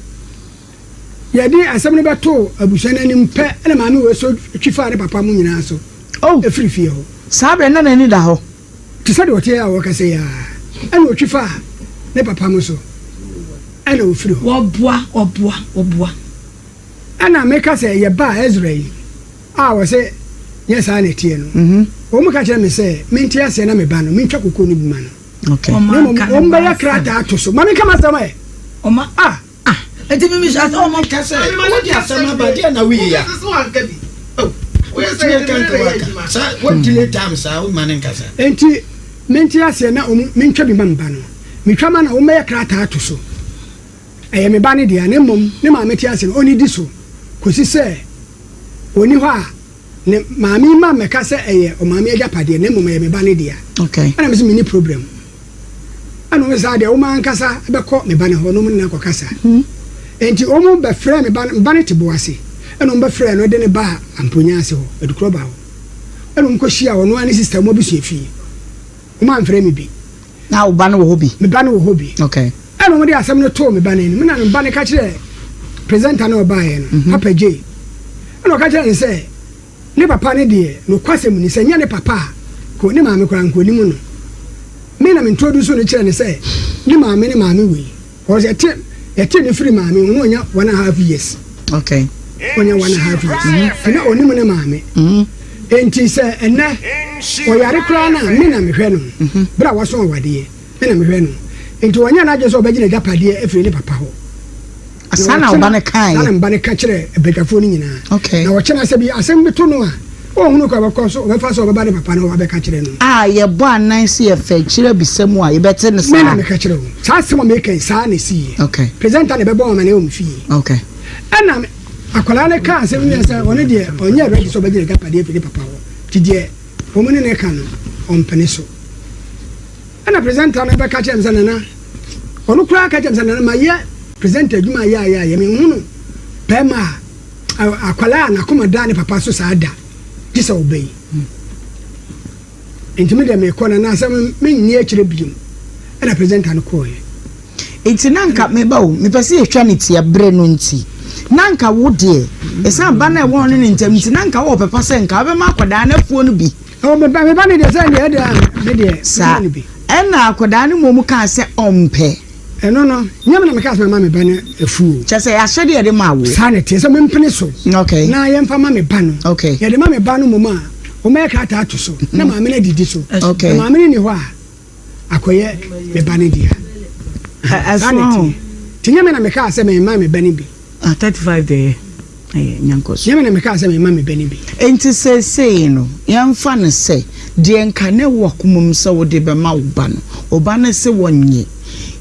yɛde asɛm no bɛtoo abusua no anim pɛ ɛna maame wei so twi faa ne papa mu nyinaa so. Oh. Ɛfiri fie hɔ. Saa berɛ na n'ani da hɔ. Te sɛ deɛ ɔteɛ a wɔkasa yi ara ɛna ɔtwi faa ne papa mu so ɛna ɔfiri hɔ. Wɔboa, wɔboa, wɔboa. Ɛna meka sɛ yɛbaa Ezra yi a ɔse nyɛ saa na ɛteɛ no, wɔn ka kyerɛ me sɛ mente aseɛ na me ba no mentwa kukuo no bi ma no. Na mmom wɔn bɛyɛ krataa ato so. Ma menka m'asɛm ɛ. Ah! Enti me bisa sɛ wɔn. Ka sɛ, Wode asɛm aba, deɛ na woyi ya? Oh, wobɛtumi aka nka waka. Saa, wo delay time saa, womma no nkasa. Enti mente aseɛ na wɔn mentwa bi ma me ba no. Metwa ma no a, wɔbɛyɛ krataa ato so. Ɛyɛ me ba no dea, na mmom ne maame te ase no, onnidi so kosi sɛ onni hɔ a, ne maame yi mma mmɛka sɛ ɛyɛ ɔmaame agyapadeɛ, na mmom ɛyɛ me ba no dea. Okay. Ɛna mese menni problem. Ɛna wɔn saa deɛ, wɔn ankasa bɛkɔ me ba no hɔ na wɔn ne no akɔkasa. Enti wɔn bɛfrɛɛ me ba no, me ba no te Boase, ɛna wɔn bɛfrɛɛ no de no baa Amponyaa ase hɔ, Adukurɔba hɔ. Ɛna wɔn kɔhyiaa ɔno ara ne sista wɔn abusua fie. Wɔn amfrɛ me bi. Na wo ba no wɔ hɔ bi? Me ba no wɔ hɔ bi. Okay. Ɛna wɔde asɛm no too me ba no anim. Ɛna me ba no ka kyerɛɛ presenter no a ɔbaeɛ no, mhm. Papa J. Ɛna ɔka kyerɛɛ no sɛ, ne papa no deɛ, nokwasɛm ni, sɛ nyɛ ne papa a, ko ne maame koraa nka onim no. Me na me introduce no kyerɛ no sɛ, ne maame ne maame wei. Because yɛte yɛte no firi maame ho na ɔnya one and a half years. Okay. Ɔnya one and a half years. Mm-hmm. Na onim ne maame. Mm-hmm. Enti sɛ ɛnɛ ɔyare koraa no a me na mehwɛ no. Mm-hmm. Bere a waso awadeɛ me na mehwɛ no. Enti ɔnyɛ n'adwene sɛ ɔbɛgye n'agyapadeɛ afiri ne papa hɔ. Saa na ɔba no kaeɛ. Saa na mba no ka kyerɛ badwafoɔ no nyinaa. Okay. Na ɔkyena sɛ bi asɛm bi to no a, ɔnhunu kwan a ɔbɛkɔ so, ɔbɛfa so a ɔbɛba ne papa no hɔ abɛka kyerɛ no. A yɛbɔ anan sɛ yɛfa akyire abisa mu a, yɛbɛte no saa. Me na meka kyerɛ wo. Saa asɛm a meka yi, saa na ɛsiiɛ. Okay. Presenter na ɛbɛbɔ amaneɛ wɔ me fie. Okay. Ɛna akwadaa no kaa asɛm no sɛ ɔno deɛ ɔnyɛ ready sɛ ɔbɛgye n'agyapadeɛ afiri ne papa hɔ. Nti deɛ wɔn ne no reka no, ɔmpene so. Ɛna presenter no bɛka kyerɛɛ me sɛ, Nana, ɔno koraa ka kyerɛɛ me sɛ, Nana, mayɛ presenter adwuma a yɛ a yɛ a yɛ, menhunu barima a, akwadaa a n'akoma da ne papa so saa da, gye sɛ ɔba yi. Nti me deɛ mekɔ na n'asɛm no menni akyire biom. Ɛna presenter no kɔɔeɛ. Nti na nka meba o, mepɛ sɛ yɛtwa no tia berɛ no nti, na nka wo deɛ, ɛsiane ba no a ɛwɔ wo ne ne ntam nti, na nka wowɔ pɛpa sɛ nka wobɛma akwadaa no afuo no bi. Oh, me ba, me ba no deɛ sɛ deɛ ɛdeɛ a, me deɛ, Saa. mɛma no bi. Ɛna akwadaa no mmom kaa sɛ ɔmpɛ. Ɛno no, nyɛ me na mekaa sɛ mɛma me ba no afuo. Kyerɛ sɛ, ahyɛdeɛ a yɛde maa wo. Saa na ɛteɛ, sɛ mempene so Okay. na yɛmfa ma me ba no. Okay. Yɛde ma me ba no mmom a, wɔmmɛyɛ krataa ato so na maame no adidi so. Okay. Na maame no nni hɔ a, akɔyɛ me ba no dea. Saa na Ɛsono ho. ɛteɛ. Nti nyɛ me na mekaa sɛ merema me ba no bi. Ah, 35 deɛ ɛyɛ, nya nkɔso. Nyɛ me na mekaa sɛ merema me ba no bi. Enti seesei no, yɛmfa no sɛ, deɛ nka na ɛwɔ w'akoma mu sɛ wode bɛma wo ba no, wo ba no se ɔnnye.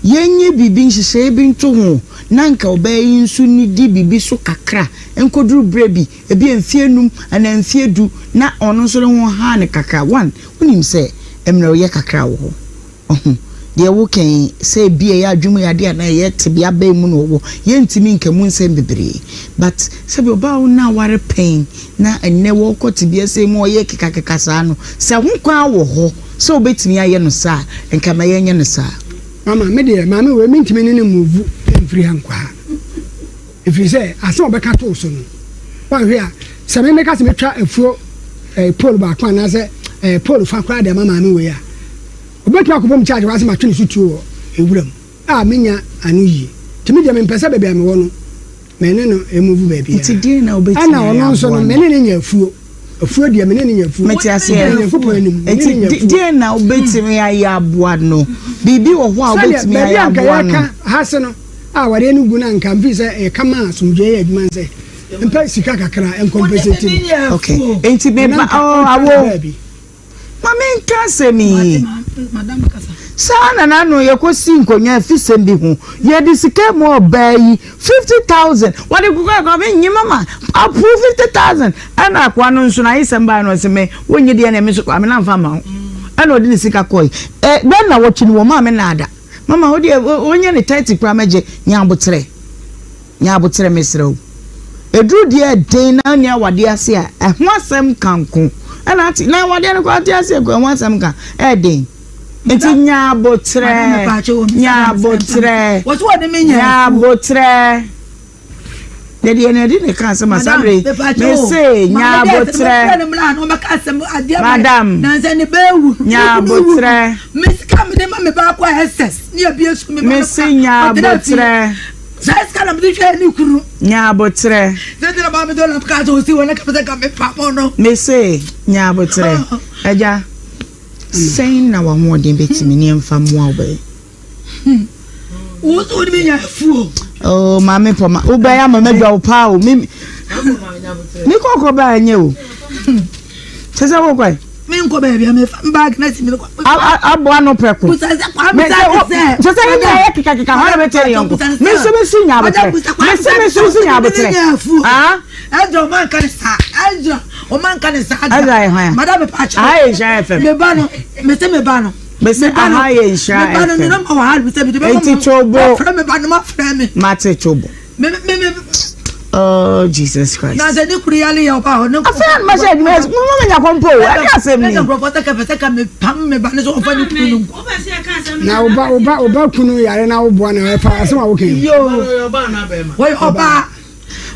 Yɛnyɛ biribi, nhyehyɛeɛ bi nto ho na anka ɔbaa yi nso nnidi biribi so kakra nkɔduru berɛ bi, ebia mfeɛ nnum anaa mfeɛ du, na ɔno nso ne ho ha no kakra. One, wonim sɛ mmerɛwyɛ kakra wɔ hɔ. Ɔho, deɛ woka yi, sɛ ebia ɛyɛ adwene mu yadeɛ anaa ɛyɛ tebea bɛn mu na ɔwɔ, yɛntumi nka mu nsɛm bebree. But sɛdeɛ ɔbaa a wo ne aware pɛn na ɛnnɛ wɔrekɔ tebea sei mu a ɔyɛ kekakeka saa no, sɛ ho kwan wɔ hɔ sɛ wobɛtumi ayɛ no saa a, nka ma yɛnyɛ no saa. Mama, me deɛ, maame wei mentumi ne no move mfiri ha nkɔ ha. Ɛfiri sɛ, asɛm a ɔbɛka to wo so no, woanhwɛ a, sɛ me meka sɛ mɛtwa afuo eh, pole baako anaasɛ eh, pole fa koraa de ama maame wei a, ɔbɛtumi akɔbɔ me charge koraa sɛ matwe ne so tuo wɔ nwura mu a menya ano yie. Nti me deɛ mempɛ sɛ baabi a mewɔ no, me ne no move baabiara. Nti deɛn na wobɛtumi Ɛna ayɛ ɔno nso aboa no, no? me ne no nya afuo. Afuo deɛ, me ne no nya afuo. Mete aseɛ. Nyankopɔn anim, me ne no nya Nti afuo. deɛn na wobɛtumi ayɛ aboa no? Biribi wɔ hɔ a Sɛdeɛ wobɛtumi baabi ayɛ a nka aboa no? yɛka ha se no, a awareɛ no gu no a nka mfii sɛ ɛyɛ kama a asomdwoeɛ yɛ adwuma nsɛ mpɛ sika kakra nkɔmpɛsɛti no. Okay, nti me ba oh awo ma me nka asɛm yi saa na n'ano yɛkɔsi nkonnwa afisɛm bi ho yɛde sika mu ɔbaa yi 50,000 wɔde kokɔ akɔ me nye mama approve 50,000 ɛna akoa no nso na ayesɛm baa no ɔsɛ me wonye deɛ na ɛme nso kwame na mfa ma wo ɛna ɔde ne sika kɔe ɛ bɛn na wɔtwe no wɔ maa me naada Mama wo deɛ wonyɛ ne 30 koraa mɛgye nya aboterɛ nya aboterɛ mesrɛ wo ɛduru deɛ ɛden na nni awadeɛ ase a ɛho asɛm ka nko ɛna ate na awadeɛ no koraa te aseɛ nko ɛho asɛm ka ɛden nti nya aboterɛ nya aboterɛ nya aboterɛ. Na deɛ na ɛde ne ka asɛm a saa bere yi mese nya aboterɛ madam nya aboterɛ mese nya aboterɛ nya aboterɛ mese nya aboterɛ agya sɛn na w'ahoɔden bɛtumi ne ɛmfa mmoa wo bɛyɛ. Hmm. Wo nso wode menya afuo. Oh, maame pɔma wobɛyɛ ama madwa wo paa o me me kɔkɔ baa nyɛ o kyɛ sɛ wokɔe menkɔ baabi a mefa me baage na si me kɔ aboa no prɛko kyɛ sɛ yɛnyɛ yɛ kekakeka hɔ na bɛtɛ ne yɔnko me nso me si nya abotrɛ me se me nso si nya abotrɛ Ezra ɔma nka ne saa Ezra ɔma nka ne saa Ezra yɛ hwan madam mepa kyɛw aha yɛ nhyira fm me ba no me se me ba no Mese aha yɛ nhyira FM. Enti tobo. Mate tobo. Oh Jesus Christ. Afei anuma sɛ adwuma yɛ mo ma nya kɔmpo o ɛde asɛm ni. Na oba oba oba kunu yare na woboa na ɛfa asɛm a woka yi.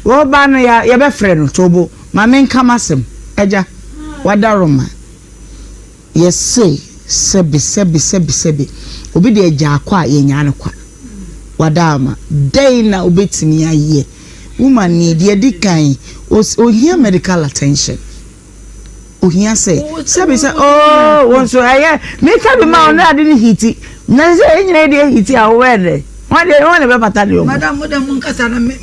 Wɔba no yɛbɛfrɛ no tobo ma menka m'asɛm agya wadaroma. Yɛse sɛbe sɛbe sɛbe sɛbe obi de agyaa kɔ a yɛnyaa no kwa. Wadaama dɛn na wobɛtumi ayɛ woman yi deɛ ɛdi kan ohia medical attention ohia sɛ sɛbe sɛ oo wo nso ɛyɛ meka bi ma wo na ade no hiti na sɛ yɛn nyinaa deɛ hiti a wobɛyɛ dɛ wɔn deɛ wɔn na ɛbɛpata deɛ ɔmo. Madam mo dɛ mo nkasa na me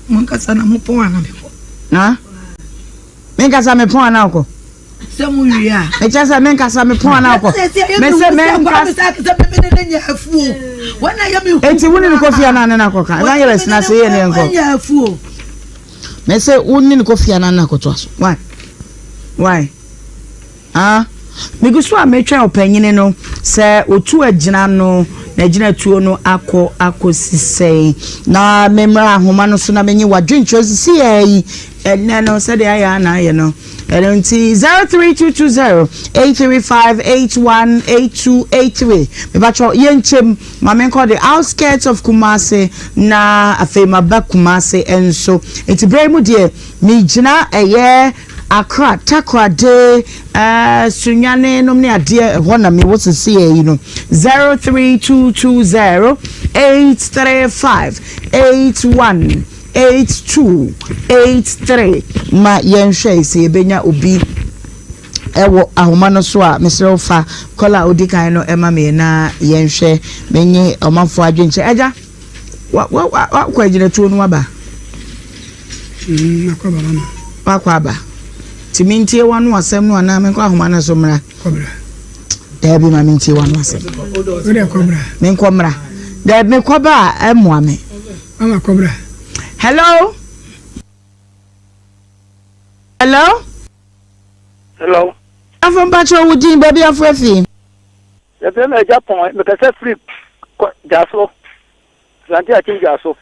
mo nkasa na mo pɔn ana mekɔ. Na menkasa mepɔn ana wokɔ. Sɛ mo wie a. Mekyɛ sɛ menkasa mepɔn anaa kɔ. Mese menkasa. Eti wo ne no kɔ fie anaa ne no akɔka? Evangelist na se yɛ ne nkɔ. Mese wo ne no kɔ fie anaa ne no akɔtoa so. Why? Why? Ah? Megu so a metwɛn ɔpanyini no sɛ ɔtu agyina no, n'agyinatuo no akɔ akɔsi sɛn. Na memmra ahoma no so na menye w'adwenkyerɛ sisiaa yi. Ɛnnɛ no, sɛdeɛ ayɛ a na ayɛ no. Ɛno nti, 03220 835 81 82 83. Mepakyɛw, yɛnkyɛm. Ma menkɔ the outskirts of Kumasi na afei maba Kumasi nso. Nti berɛ yi mu deɛ, megyina ɛyɛ Accra, Takoradi, eh, Sunyani nom ne adeɛ, ɛhɔ na mewɔ seseɛ yi no. 03220 835 81 82 83. Ma yɛnhwɛ sɛ yɛbɛnya obi ɛwɔ ahoma no so a. Mesrɛ wo, fa caller a odi kan no ɛma me na yɛnhwɛ menye ɔmanfoɔ adwenkyerɛ. Agya, wakɔ agyinatuo no waba? Makɔ aba, mama. Wakɔ aba, nti mentie wano asɛm no anaa menkɔ ahoma no so mmra? Kɔbra. Daabi, ma mentie wano asɛm. Wode kɔbra. Menkɔ mmra? Daabi, mekɔba a ɛmmoa me. Mama, kɔbra. Hello, hello. Hello. Afɔ, mpakyɛ, wo din, baabi afo afi? Yɛfrɛ me Agya Pɔn, mekasa firi Dwaso, Asante Akyem Dwaso.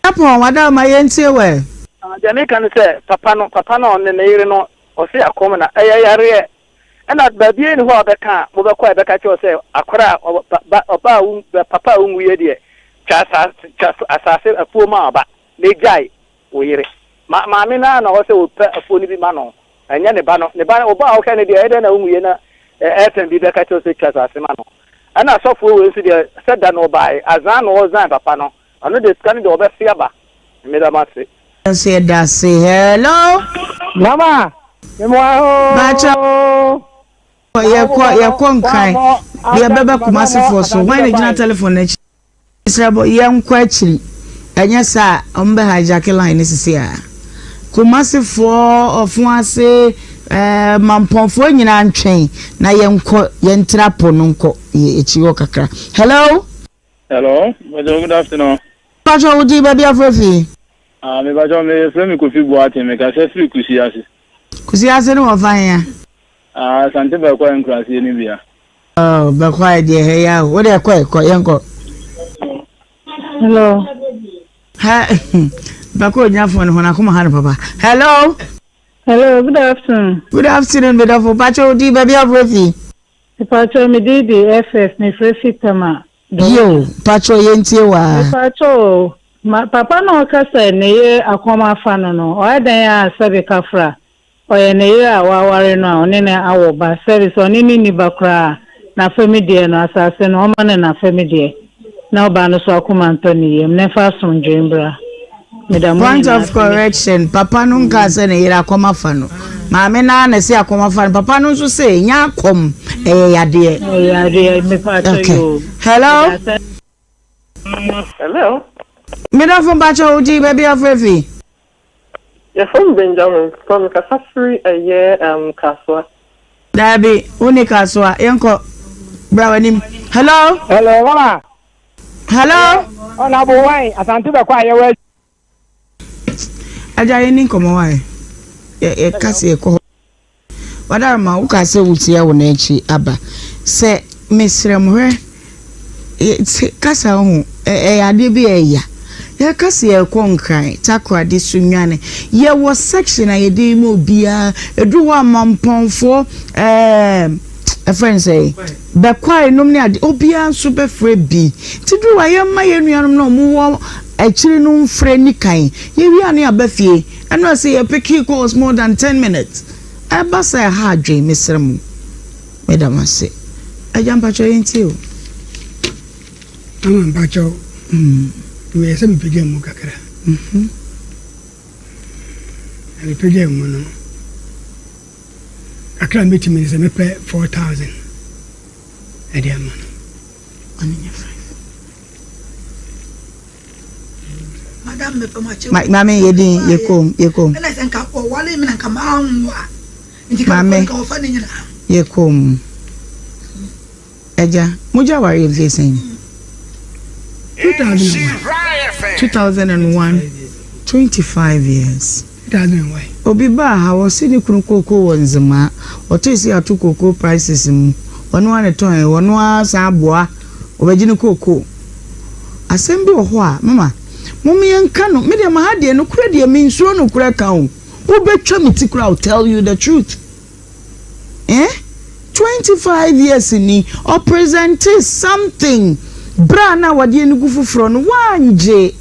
Pɔn wada ma yɛntie wɛ. Deɛ meka ne sɛ papa no ɔne ne yere no, ɔse akɔm na ɛyɛ yareɛ, ɛna baabi ni hɔ a ɔbɛka a mobɛkɔ a ɛbɛka kyerɛ sɛ akɔrɔ a ɔba a papa a wonwuyɛ deɛ, twa asase, twa asase afuo ma ɔba na egyae wo yere. Ma maame naa na ɔwɔ sɛ wɔpɛ afuo no bi ma no, ɛnyɛ ne ba no. Ne ba no, ɔba a ɔhwɛ no deɛ, ɛdɛn na wonwuyɛ na ɛɛfɛn bi bɛka kyerɛ sɛ twa asase ma no? Ɛna asɔfoɔ wei nso deɛ, sɛ da na ɔbaeɛ azan na ɔzan papa no, ɔno deɛ sika no deɛ ɔbɛfe aba. Mmeda mo ase. Nso yɛda ase. Hello. Mama, Baakyɛ, yɛkɔ Nkran deɛ bɛbɛ Kumasefoɔ so. Hwan na gyina telephone n'akyi? Srɛ bɔ, yɛnkɔ akyiri, ɛnyɛ saa a ɔmo bɛ hijack line ne sisi a. Kumasefoɔ, ɔfo ase, mampɔnfoɔ nyinaa ntwɛn na yɛnkɔ, yɛntra po no nkɔ yɛ akyi hɔ kakra. Hello. Hello, Bajo, good afternoon. Baakyɛ, wo din, baabi afo afi? Ah, me Bajo, me frɛ me Kofi Boateng, me kasa firi Kusi ase. Kusi ase ne wɔ fa hea? Ah, Asante Bɛkɔ nkuraseɛ no bia. Oh, bɛkɔ ayɛ deɛ hɛ ya o. Wo deɛ kɔ kɔ, yɛnkɔ. Hello. Ha bɛkɔ ogyina phone ho na akoma ha no papa. Hello. Hello, good afternoon. Good afternoon, medɔfo. Pakyɛ, wo din, baabi afo afi? Mepakyɛ, me din de FF, mefrɛ fi Tema. Yo, pakyɛ, yɛntie waa. Mepakyɛ o, ma papa na ɔka sɛ ne yere akɔm afa no, ɔyɛ dɛn a sɛbe kafra? Ɔyɛ ne yere a waware no a ɔne no awɔ ba, sɛbe sɛ ɔne ne nni ba koraa a, n'afɛmi deɛ no, asase no, ɔma no n'afɛmi deɛ, na ɔbaa no so akoma ntɔ ne yam, na ɛmfa asomdwoe mbra. Meda mo Point nyinaa of ase. correction, papa no nka sɛ ne yere akɔm afa no. Maame naa na ɛsɛ akɔm afa no. Papa no nso sɛ ɛnyɛ akɔm, ɛyɛ yadeɛ. Ɛyɛ yadeɛ, mepakyɛ. Okay. Yo. Hello. Meda ase. Hello. Medɔfo, mpakyɛ, wo din, baabi afo afi? Yɛfrɛ me Benjamin pa, mekasa firi ɛyɛ Kasoa. Daabi, wo ne Kasoa, yɛnkɔ. Bra w'anim. Hello. Hello, mama. Hello. Ɔnabo wan Asante bɛkɔ a yɛwɔ. Agya, yɛni nkɔmmɔ wae. Yɛka sɛ yɛkɔ hɔ. Wadaroma, woka sɛ wotia wo n'akyi aba. Sɛ mesrɛ mo, hwɛ, kasa ho, ɛyɛ adeɛ bi a ɛya. Yɛka sɛ yɛkɔ Nkran, Takoradi, Sunyani. Yɛwɔ section a yɛde ma obiara. Ɛduru hɔ a, mampɔnfoɔ, ɛfrɛ no sɛ bɛkwae nom ne ade, obiara nso bɛfrɛ bi. Nti duru hɔ a, yɛmma yɛn nuanom na ɔmo wɔ akyiri no mfrɛ ni kan. Yɛwie a ne aba fie. Ɛno a sɛ yɛpick calls more than 10 minutes. Ɛba sɛ ɛha adwen, mesrɛ mo. Meda mo ase. Agya, mpakyɛ, yɛntie o. Mama, mpakyɛw, meyɛ sɛ mepagya mu kakra. Na mepagya mu no kakra a mɛtumi ne sɛ mepɛ 4,000 ɛde ama no. Ɔno nyɛ five. Madam, mepɛ mo akyɛ. Maame, yɛ din, yɛ kom, yɛ kom. Ɛna sɛ nka ɔwale mi na nka maa nwo a nti ka Maame. nka ɔfa ne nyinaa. Yɛ kom. Agya, mogya aware yɛ mfie sɛn? 2001. 2001, 25 years. 2001. Obi baa ha, wɔse ne kunu kooko wɔ Nzemaa. Ɔtee sɛ yɛato cocoa prices mu. Ɔno ara na ɛtɔn ɛ, ɔno ara san aboa, ɔbɛgye ne cocoa. Asɛm bi wɔ hɔ a, mama, mom yɛnka no, me deɛ maha deɛ nokorɛ deɛ mensuro nokorɛ ka o. Wobɛtwa me ti koraa I will tell you the truth. Eh? 25 years ni, ɔpresente something berɛ a na awadeɛ no gu foforɔ no, woangye.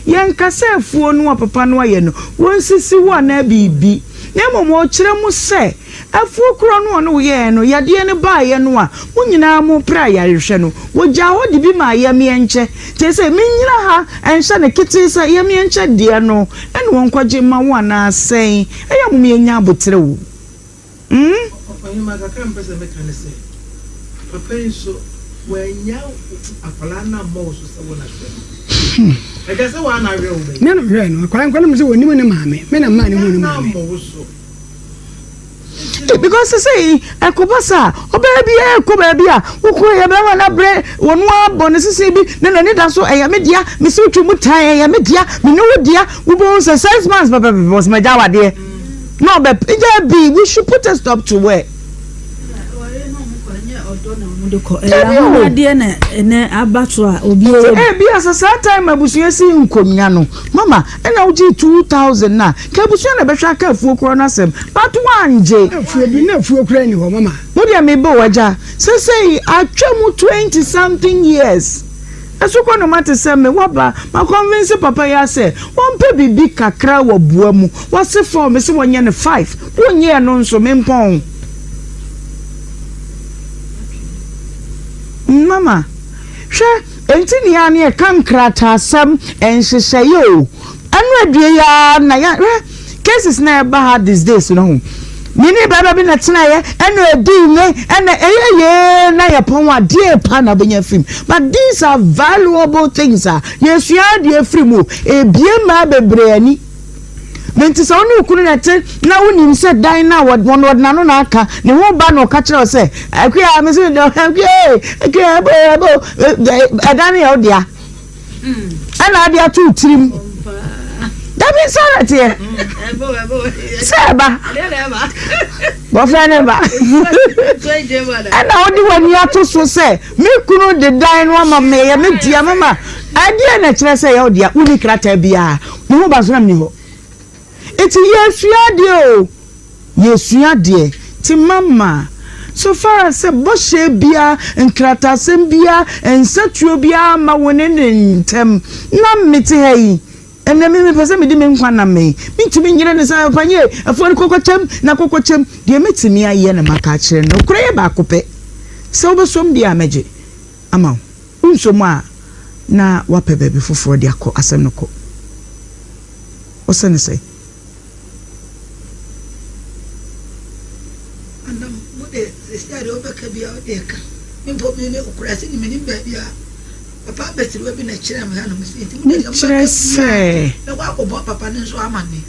Yɛnka sɛ afuo no a papa no ayɛ no, wɔnsisi wo anaa biribi, na mmom ɔrekyerɛ mo sɛ afuo korɔ no a ɔne wo yɛeɛ no, yadeɛ no baeɛ no a mo nyinaa mopere ayarehwɛ no, wɔgyaa hɔ de bi maa yɛmeɛnkyɛ. Kyerɛ sɛ, mennyina ha nhyɛ no ketee sɛ yɛmeɛnkyɛ deɛ no na wɔnkɔgye mma wo anaa sɛn. Ɛyɛ a mom yɛnya aboterɛ o. Hmm? Ɔhemmaa, kakra a mepɛ sɛ meka ne sɛ, papa yi nso, wannya akwadaa no ammɔ wo so sɛ wo na hwɛ no. Ɛgya sɛ woa na ahwɛ wo ba yi. Me na mehwɛɛ no. Akwadaa no koraa na mesɛ ɔnnim ne maame. Me na memaa no huu ne maame. Ammɔ wo so. Because sesei ɛkɔba saa ɔbaa bi ɛkɔ baabi a wokɔ yɛ bɛrima no abrɛ wɔn abɔ ne sese bi na n'ani da so ɛyɛ me dea mesi wotwi mu tan ɛyɛ me dea me ne wo dea wobɛhu sɛ 6 months pɛpɛpɛpɛ wɔsɛ magya awadeɛ na ɔbɛ gya bi we should put a stop to it. Ɛyɛ ahomadeɛ na ɛnɛ aba so a obi Nti ebi a sɛ saa time abusua si nkonnwa no mama ɛna wogye 2000 na ka abusua na ɛbɛhwɛ aka afuo korɔ no asɛm but wangye. Afuo bi na afuo koraa ni hɔ mama. Wo deɛ mebɔ w'agya sesei atwa mu 20 something years ɛso kɔ no mate sɛ me waba ma convince papa yi asɛ wɔmpɛ biribi kakra wɔ boa mu wɔse 4 me se wɔnyɛ no 5 wonyɛɛ no nso mempɔn Mama, hwɛ, enti nea ne yɛka nkrataasɛm nhyehyɛeɛ o, ɛno adue yi ara na yɛ, hwɛ, cases na ɛba ha these days no ho. Me ne bɛrima bi na tenaeɛ, ɛna ɛdii me, ɛna ɛyɛ yee na yɛpɔn adeɛ pa na wobɛnya afiri mu. But these are valuable things a yɛsua adeɛ afiri mu o, ebie mmaa bebree ani. Na nti sɛ wo ne wo kunu na ɛte na wonim sɛ dan no a wɔde wɔde n'ano na aka ne ho ba na ɔka kyerɛ wo sɛ akua me se akua akua ɛbo ɛbo ɛdan no yɛ wo dea ɛna ade ato wo tirim dabi sɛ na teɛ sɛ ɛba bɔfrɛ ne ba ɛna wode w'ani ato so sɛ me kunu de dan no ama me ɛyɛ me dea mama ɛdeɛ na ɛkyerɛ sɛ ɛyɛ wo dea wonni krataa biara Me ho ba so na menni hɔ. Nti yɛresua adeɛ o, yɛresua adeɛ. Nti mama, so far as sɛ bɔhyɛ biara, nkrataasɛm biara, nsatuo biara mma wo ne ne ntam, na mete ha yi, ɛnnɛ me mepɛ sɛ medi me nkwa nna mmɛn. Mentumi nyere no sɛ ɔpanyin ei, afuo no kɔkɔkyɛm na kɔkɔkyɛm. Deɛ mɛtumi ayɛ na maka akyerɛ no, nokorɛ yɛ baako pɛ, sɛ wobɛsom deɛ a mɛgye ama wo. Wonsɔ mu a, na woapɛ baabi foforɔ de akɔ asɛm no kɔ. Wose no sɛn? Madam, wo de sɛsi a deɛ wobɛka biara wo deɛ ka. Me mpo me me kurase ni menim baabi a papa abasiriwa bi na ɛkyerɛ me hanom sɛ nti mo deɛ deɛ mobɛka Mekyerɛ sɛ. biara mɛkɔ akɔbɔ papa no nso amanneɛ.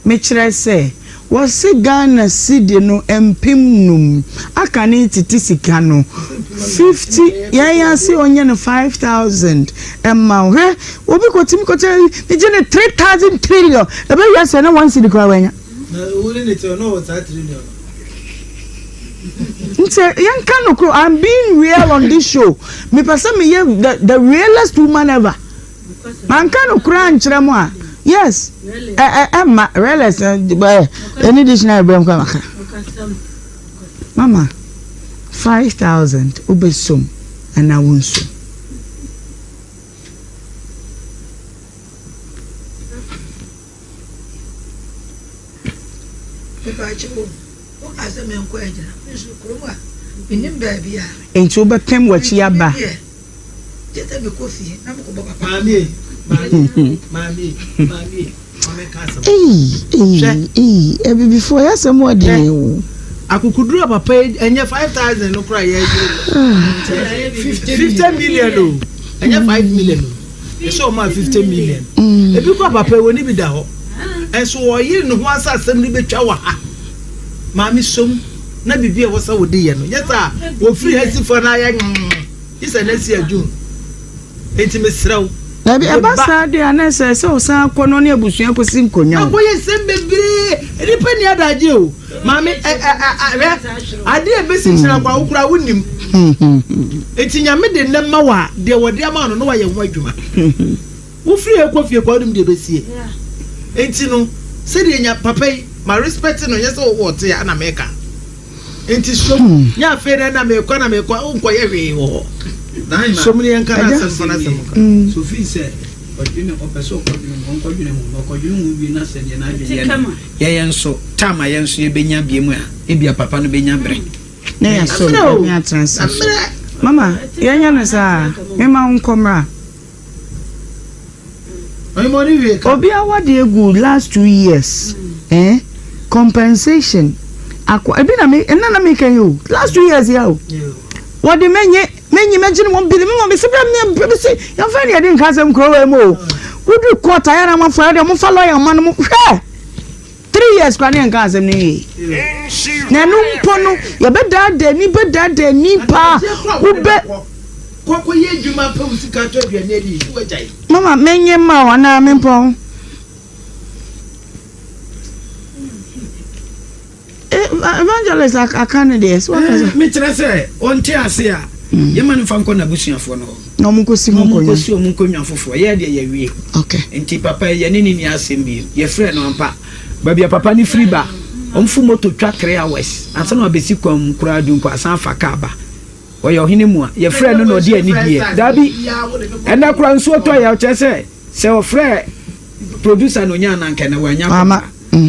Mekyerɛ sɛ, wɔse Ghana cedi no 5000 aka ne tete sika no 50 yɛn ase ɔnyɛ no 5000 mma wo hwɛ obi kɔtumi kɔtɛ megye no 3000 trillion ɛbɛwia sɛ na one cedi koraa wanya. Nti yɛnka nokoro I'm being real on this show mepɛ sɛ meyɛ the the realest woman ever. Manka no koraa ankyerɛ mo a. Yes, ɛ ɛ ɛmma realest ɛ ɛni dictionary bɛm kora maka. Mama, 5,000 wobɛsom anaa wonsom? Enti wobɛpem w'akyi aba. Ei ei ei abibifoɔ yɛ asɛm wɔ den o. Akukuduro a papa yi ɛnyɛ 5,000 no koraa yɛ adwuma 50 million o ɛnyɛ 5 million o. Yɛsɛ ɔmaa 50 million. Ebi kɔ papa wɔ ne bi da hɔ. Ɛnso ɔyere ne ho asa asɛm no bɛtwa wɔ ha. Maame som na biribi a ɛwɔ sɛ wode yɛ no. Nyɛ saa wɔfiri ha si fa no ayɛ nwmm. Gye sɛ na si adwum. Enti mesrɛ wo. Dabi, ɛba saa deɛ a na ɛsɛ sɛ ɔsan kɔ na ɔne abusua kɔsi nkonnwa o. Akɔyɛ nsɛm bebree. Nnipa nni adagye o. Maame, ɛ ɛ ɛ hwɛ, adeɛ a ɛbɛsi kyena koraa wo koraa wonnim. Enti Nyame de nnɛ ma wo a, deɛ wɔde ama wo no na wayɛ ho adwuma. Wofiri ha kɔ fie koraa wonim deɛ ɛbɛsie. Enti no, sɛdeɛ nya papa yi, ma respect no, nyɛ sɛ ɔte a na meka. Nti som nyɛ afei na na mekɔ na mekɔ wonkɔyɛ hwee wɔ hɔ. Som ne yɛnka n'asɛm fa n'asɛm nka. So fii sɛ ɔdwene ɔpɛ sɛ ɔkɔdwene ho ɔnkɔdwene ho na ɔkɔdwene ho wie na sɛ deɛ n'adwene yɛ no yɛyɛ nso tam a yɛn nso yɛbɛnya bie mu a ebia papa no bɛnya berɛ. Na yɛasɔ mu ne atena ase. Mama yɛnyɛ no saa mema wo nkɔ mmra. Obi awadeɛ gu last 2 years eh, compensation akɔ ebi na me ɛna na meka yi o, last 2 years ya o. Wɔde menye menye mɛgye ne wɔn bili me ma me se bɛ me me se yɛmfa ne yɛde nka asɛm kuro wɔ mu o. Wodu court ayɛ na moafa yɛ deɛ mofa lawyer ma no mo hwɛ 3 years kora ne yɛnka asɛm no wie na ɛno mpo no yɛbɛdaadaa ni bɛdaadaa ni paa wobɛ. Kɔkɔ yɛ adwuma pɛ wo sika tɔ aduane adi ne wagyae. Mama menye ma wo anaa mempɔn. Evangelist aka ne deɛ so aka sɛ. Mekyerɛ sɛ ɔnte ase a yɛma no mfa nkɔ n'abusuafoɔ no hɔ. Na ɔmo nkɔsi ho nkonnwa. Na ɔmo nkɔsi ɔmo nkonnwa foforɔ. Yɛ deɛ yɛwie. Okay. Nti papa yi yɛne ne ni asɛm bio. Yɛfrɛ no ampa. Baabi a papa no firi ba, ɔmfo moto twa 3 hours ansa na wabɛsi kwan mu koraa du nkɔ asan afa kaa ba. Ɔyɛ ɔhene mu a yɛfrɛ no na ɔde anidie. Daabi, ɛnɛ koraa nsuo tɔ yɛ ɔkyerɛ sɛ sɛ ɔfrɛ producer na onya ananka na wanya Ama. kɔma.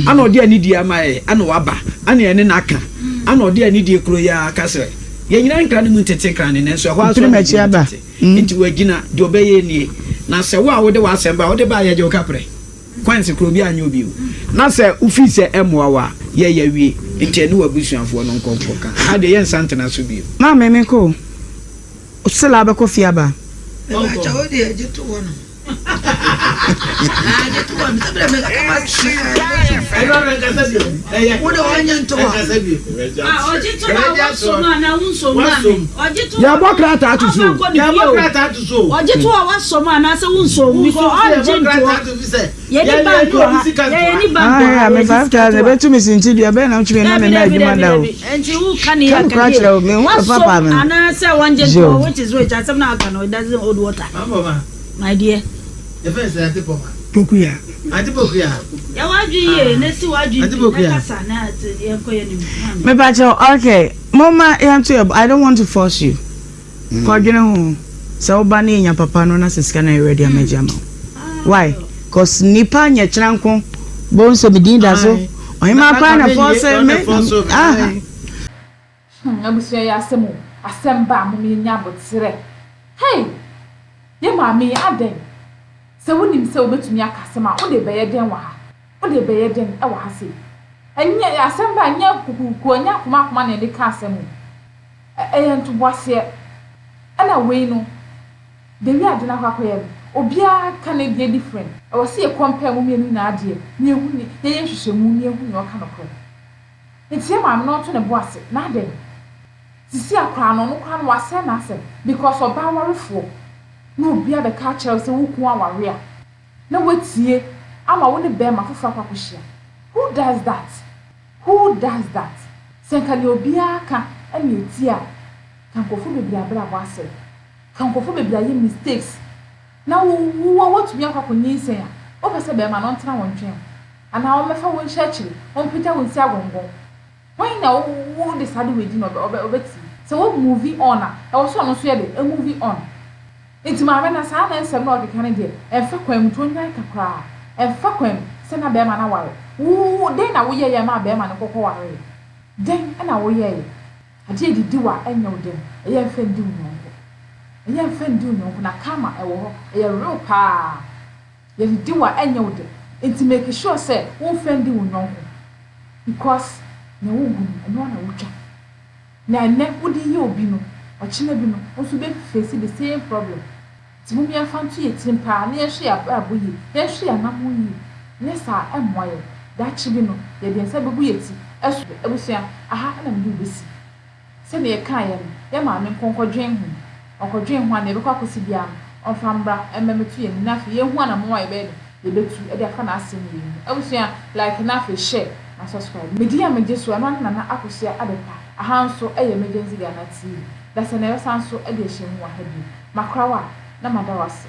Ana ɔde anidie ama yɛ, ana waba, ana yɛne no aka, ana ɔde anidie kuro yi ara ka sɛ yɛnyina nkra no mu ntete kra ne nanso ɛhɔ ara so Mpere ana m'akyi gyina aba. tete. Nti wagyina, deɛ ɔbɛyɛ nie. Na sɛ wo a wode w'asɛm ba, wode ba a yɛgye wo kaprɛ. Kwanse koro obi anyɛ obi o. Na sɛ wofii sɛ ɛmmoa wo a, yɛ yɛawie. Nti ɛne w'abusuafoɔ no nkɔ nkɔka. Ha deɛ yɛnsan ntena so bio. Maame me kɔ o. Sila bɛkɔ fie aba. Mepakyɛ wo deɛ gye to hɔ nom. Ah, gye to hɔ nom. Sɛ bere meka kama wo de ɔnyɛ nto hɔ. Yɛbɔ krataa to so o. Yɛbɔ krataa to so o. Ɔgye to a wasɔ mu anaasɛ wonsɔ mu because ɔngye ntoɔ. Yɛni bank wɔ ha. Yɛni bank wɔ ha. Me 5,000 ɛbɛtu me sinti dua bɛyɛ na wotumi na mema adwuma da o. Nti woka ne Ka yɛ nokora kyerɛ wo, me ho wasɔ papa me. anaasɛ wɔngye ntoɔ, which is which? Asɛm na aka no, it doesn't hold water. My dear. Yɛfɛ sɛ ante pɔma. Pokuya. Ante pokuya. Yɛ w'adwene yie na si w'adwene pi na kasa na yɛnkɔ yɛ nim. Mepakyɛw, okay. Moma yɛnto yɛ, I don't want to force you. Kɔdwene ho sɛ woba ne yɛnya papa no na sɛ sika no ayɛ ready a mɛgye ama wo. Why? Cause nipa nyɛ kyena nko bohu sɛ me din da so. Ɔhemaa koraa na force me. Ah. Hmm abusua yi asɛm o, asɛm ba a mom yɛnya aboterɛ. Hey! Yɛ maame yi adɛn? Sɛ wonim sɛ wobɛtumi aka asɛm a wode bɛyɛ dɛn wɔ ha? Wode bɛyɛ dɛn wɔ ha sei? Ɛnyɛ asɛm ba a ɛnyɛ kukuruku, ɛnyɛ akoma akoma na yɛde ka asɛm o. Ɛyɛ ntoboaseɛ. Ɛna wei no, the way ade no akɔ akɔyɛ no, obiara ka ne deɛ different. Ɛwɔ sɛ yɛ compare mo mmienu nyinaa deɛ na yɛhu ne, yɛyɛ nhwehwɛmu na yɛhu nea ɔka nokorɛ. Nti yɛ maame no ɔnto ne bo ase na adɛn? Sisi a koraa no ɔno koraa no wasɛe n'asɛm because ɔbaa warefoɔ na obi abɛka akyerɛ wo sɛ wo kun aware a na watie ama wo ne bɛɛma foforɔ akɔ akɔhyia. Who does that? Who does that? Sɛ nka nea obiara ka na etie a, nka nkurɔfoɔ bebree abrabɔ asɛe. Nka nkurɔfoɔ bebree ayɛ mistakes. Na wo wo woatumi akɔ akɔnyinsɛn a, wopɛ sɛ bɛɛma no ɔntena wo ntwɛn wo anaa ɔmmɛfa wo nhyɛ akyire, ɔmpagya wo nsi agɔngɔn. Hwan na wo wode saa de wei di na ɔbɛ ɔbɛ ɔbɛtie? Sɛ wo moving on a, ɛwɔ sɛ ɔno nso yɛ dɛn? Moving on. Nti maame no saa na nsɛm no a ɔkeka no deɛ, ɛmfa kwan mu, nti ɔnnyae ka koraa. Ɛmfa kwan mu sɛ na bɛɛma no aware wo. Wo dɛn na woyɛeɛ maa bɛɛma no kɔkɔ wareeɛ? Dɛn na woyɛeɛ? Adeɛ didi wo a ɛnyɛ wo dɛn? Ɛyɛ mfa ndi wo yɔnko. Ɛyɛ mfa ndi wo yɔnko na karma ɛwɔ hɔ, ɛyɛ real paa. Yɛdidi wo a ɛnyɛ wo dɛ. Nti make sure sɛ wo mfa ndi wo yɔnko because nea wogu no ɛno ara na wotwa. Nea ɛnnɛ wode yɛ obi no ɔkyena bi no wo nso bɛ face the same problem. Nti mom yɛmfa nto yɛ tirim paa na yɛnhwɛ yɛ abrabɔ yie, yɛnhwɛ yɛ anammɔn yie. Nyɛ saa a ɛmmoa yɛn. Daakye bi no yɛde yɛn nsa bɛgu yɛ ti so. Abusua, aha na mede wo bɛsi. Sɛdeɛ yɛkaeɛ no, yɛn maame nkɔ nkɔdwen ho. Ɔkɔdwen ho a, nea ɛbɛkɔ akɔsi biara no. ɔmfa mbra mmɛmeto yɛn anim na afei yɛnhu anamɔn a yɛbɛyɛ dɛn yɛbɛtu de afa n'asɛm wei ho. Abusua, like na afei share na subscribe. Me din a megye so, ɛno ara ne Nana Akosua Adepa. Aha nso yɛ Emergency Ghana TV. Dasani yɛbɛsan nso de ahyia mu wɔ ha bio. Makora wo a, na mada wo ase.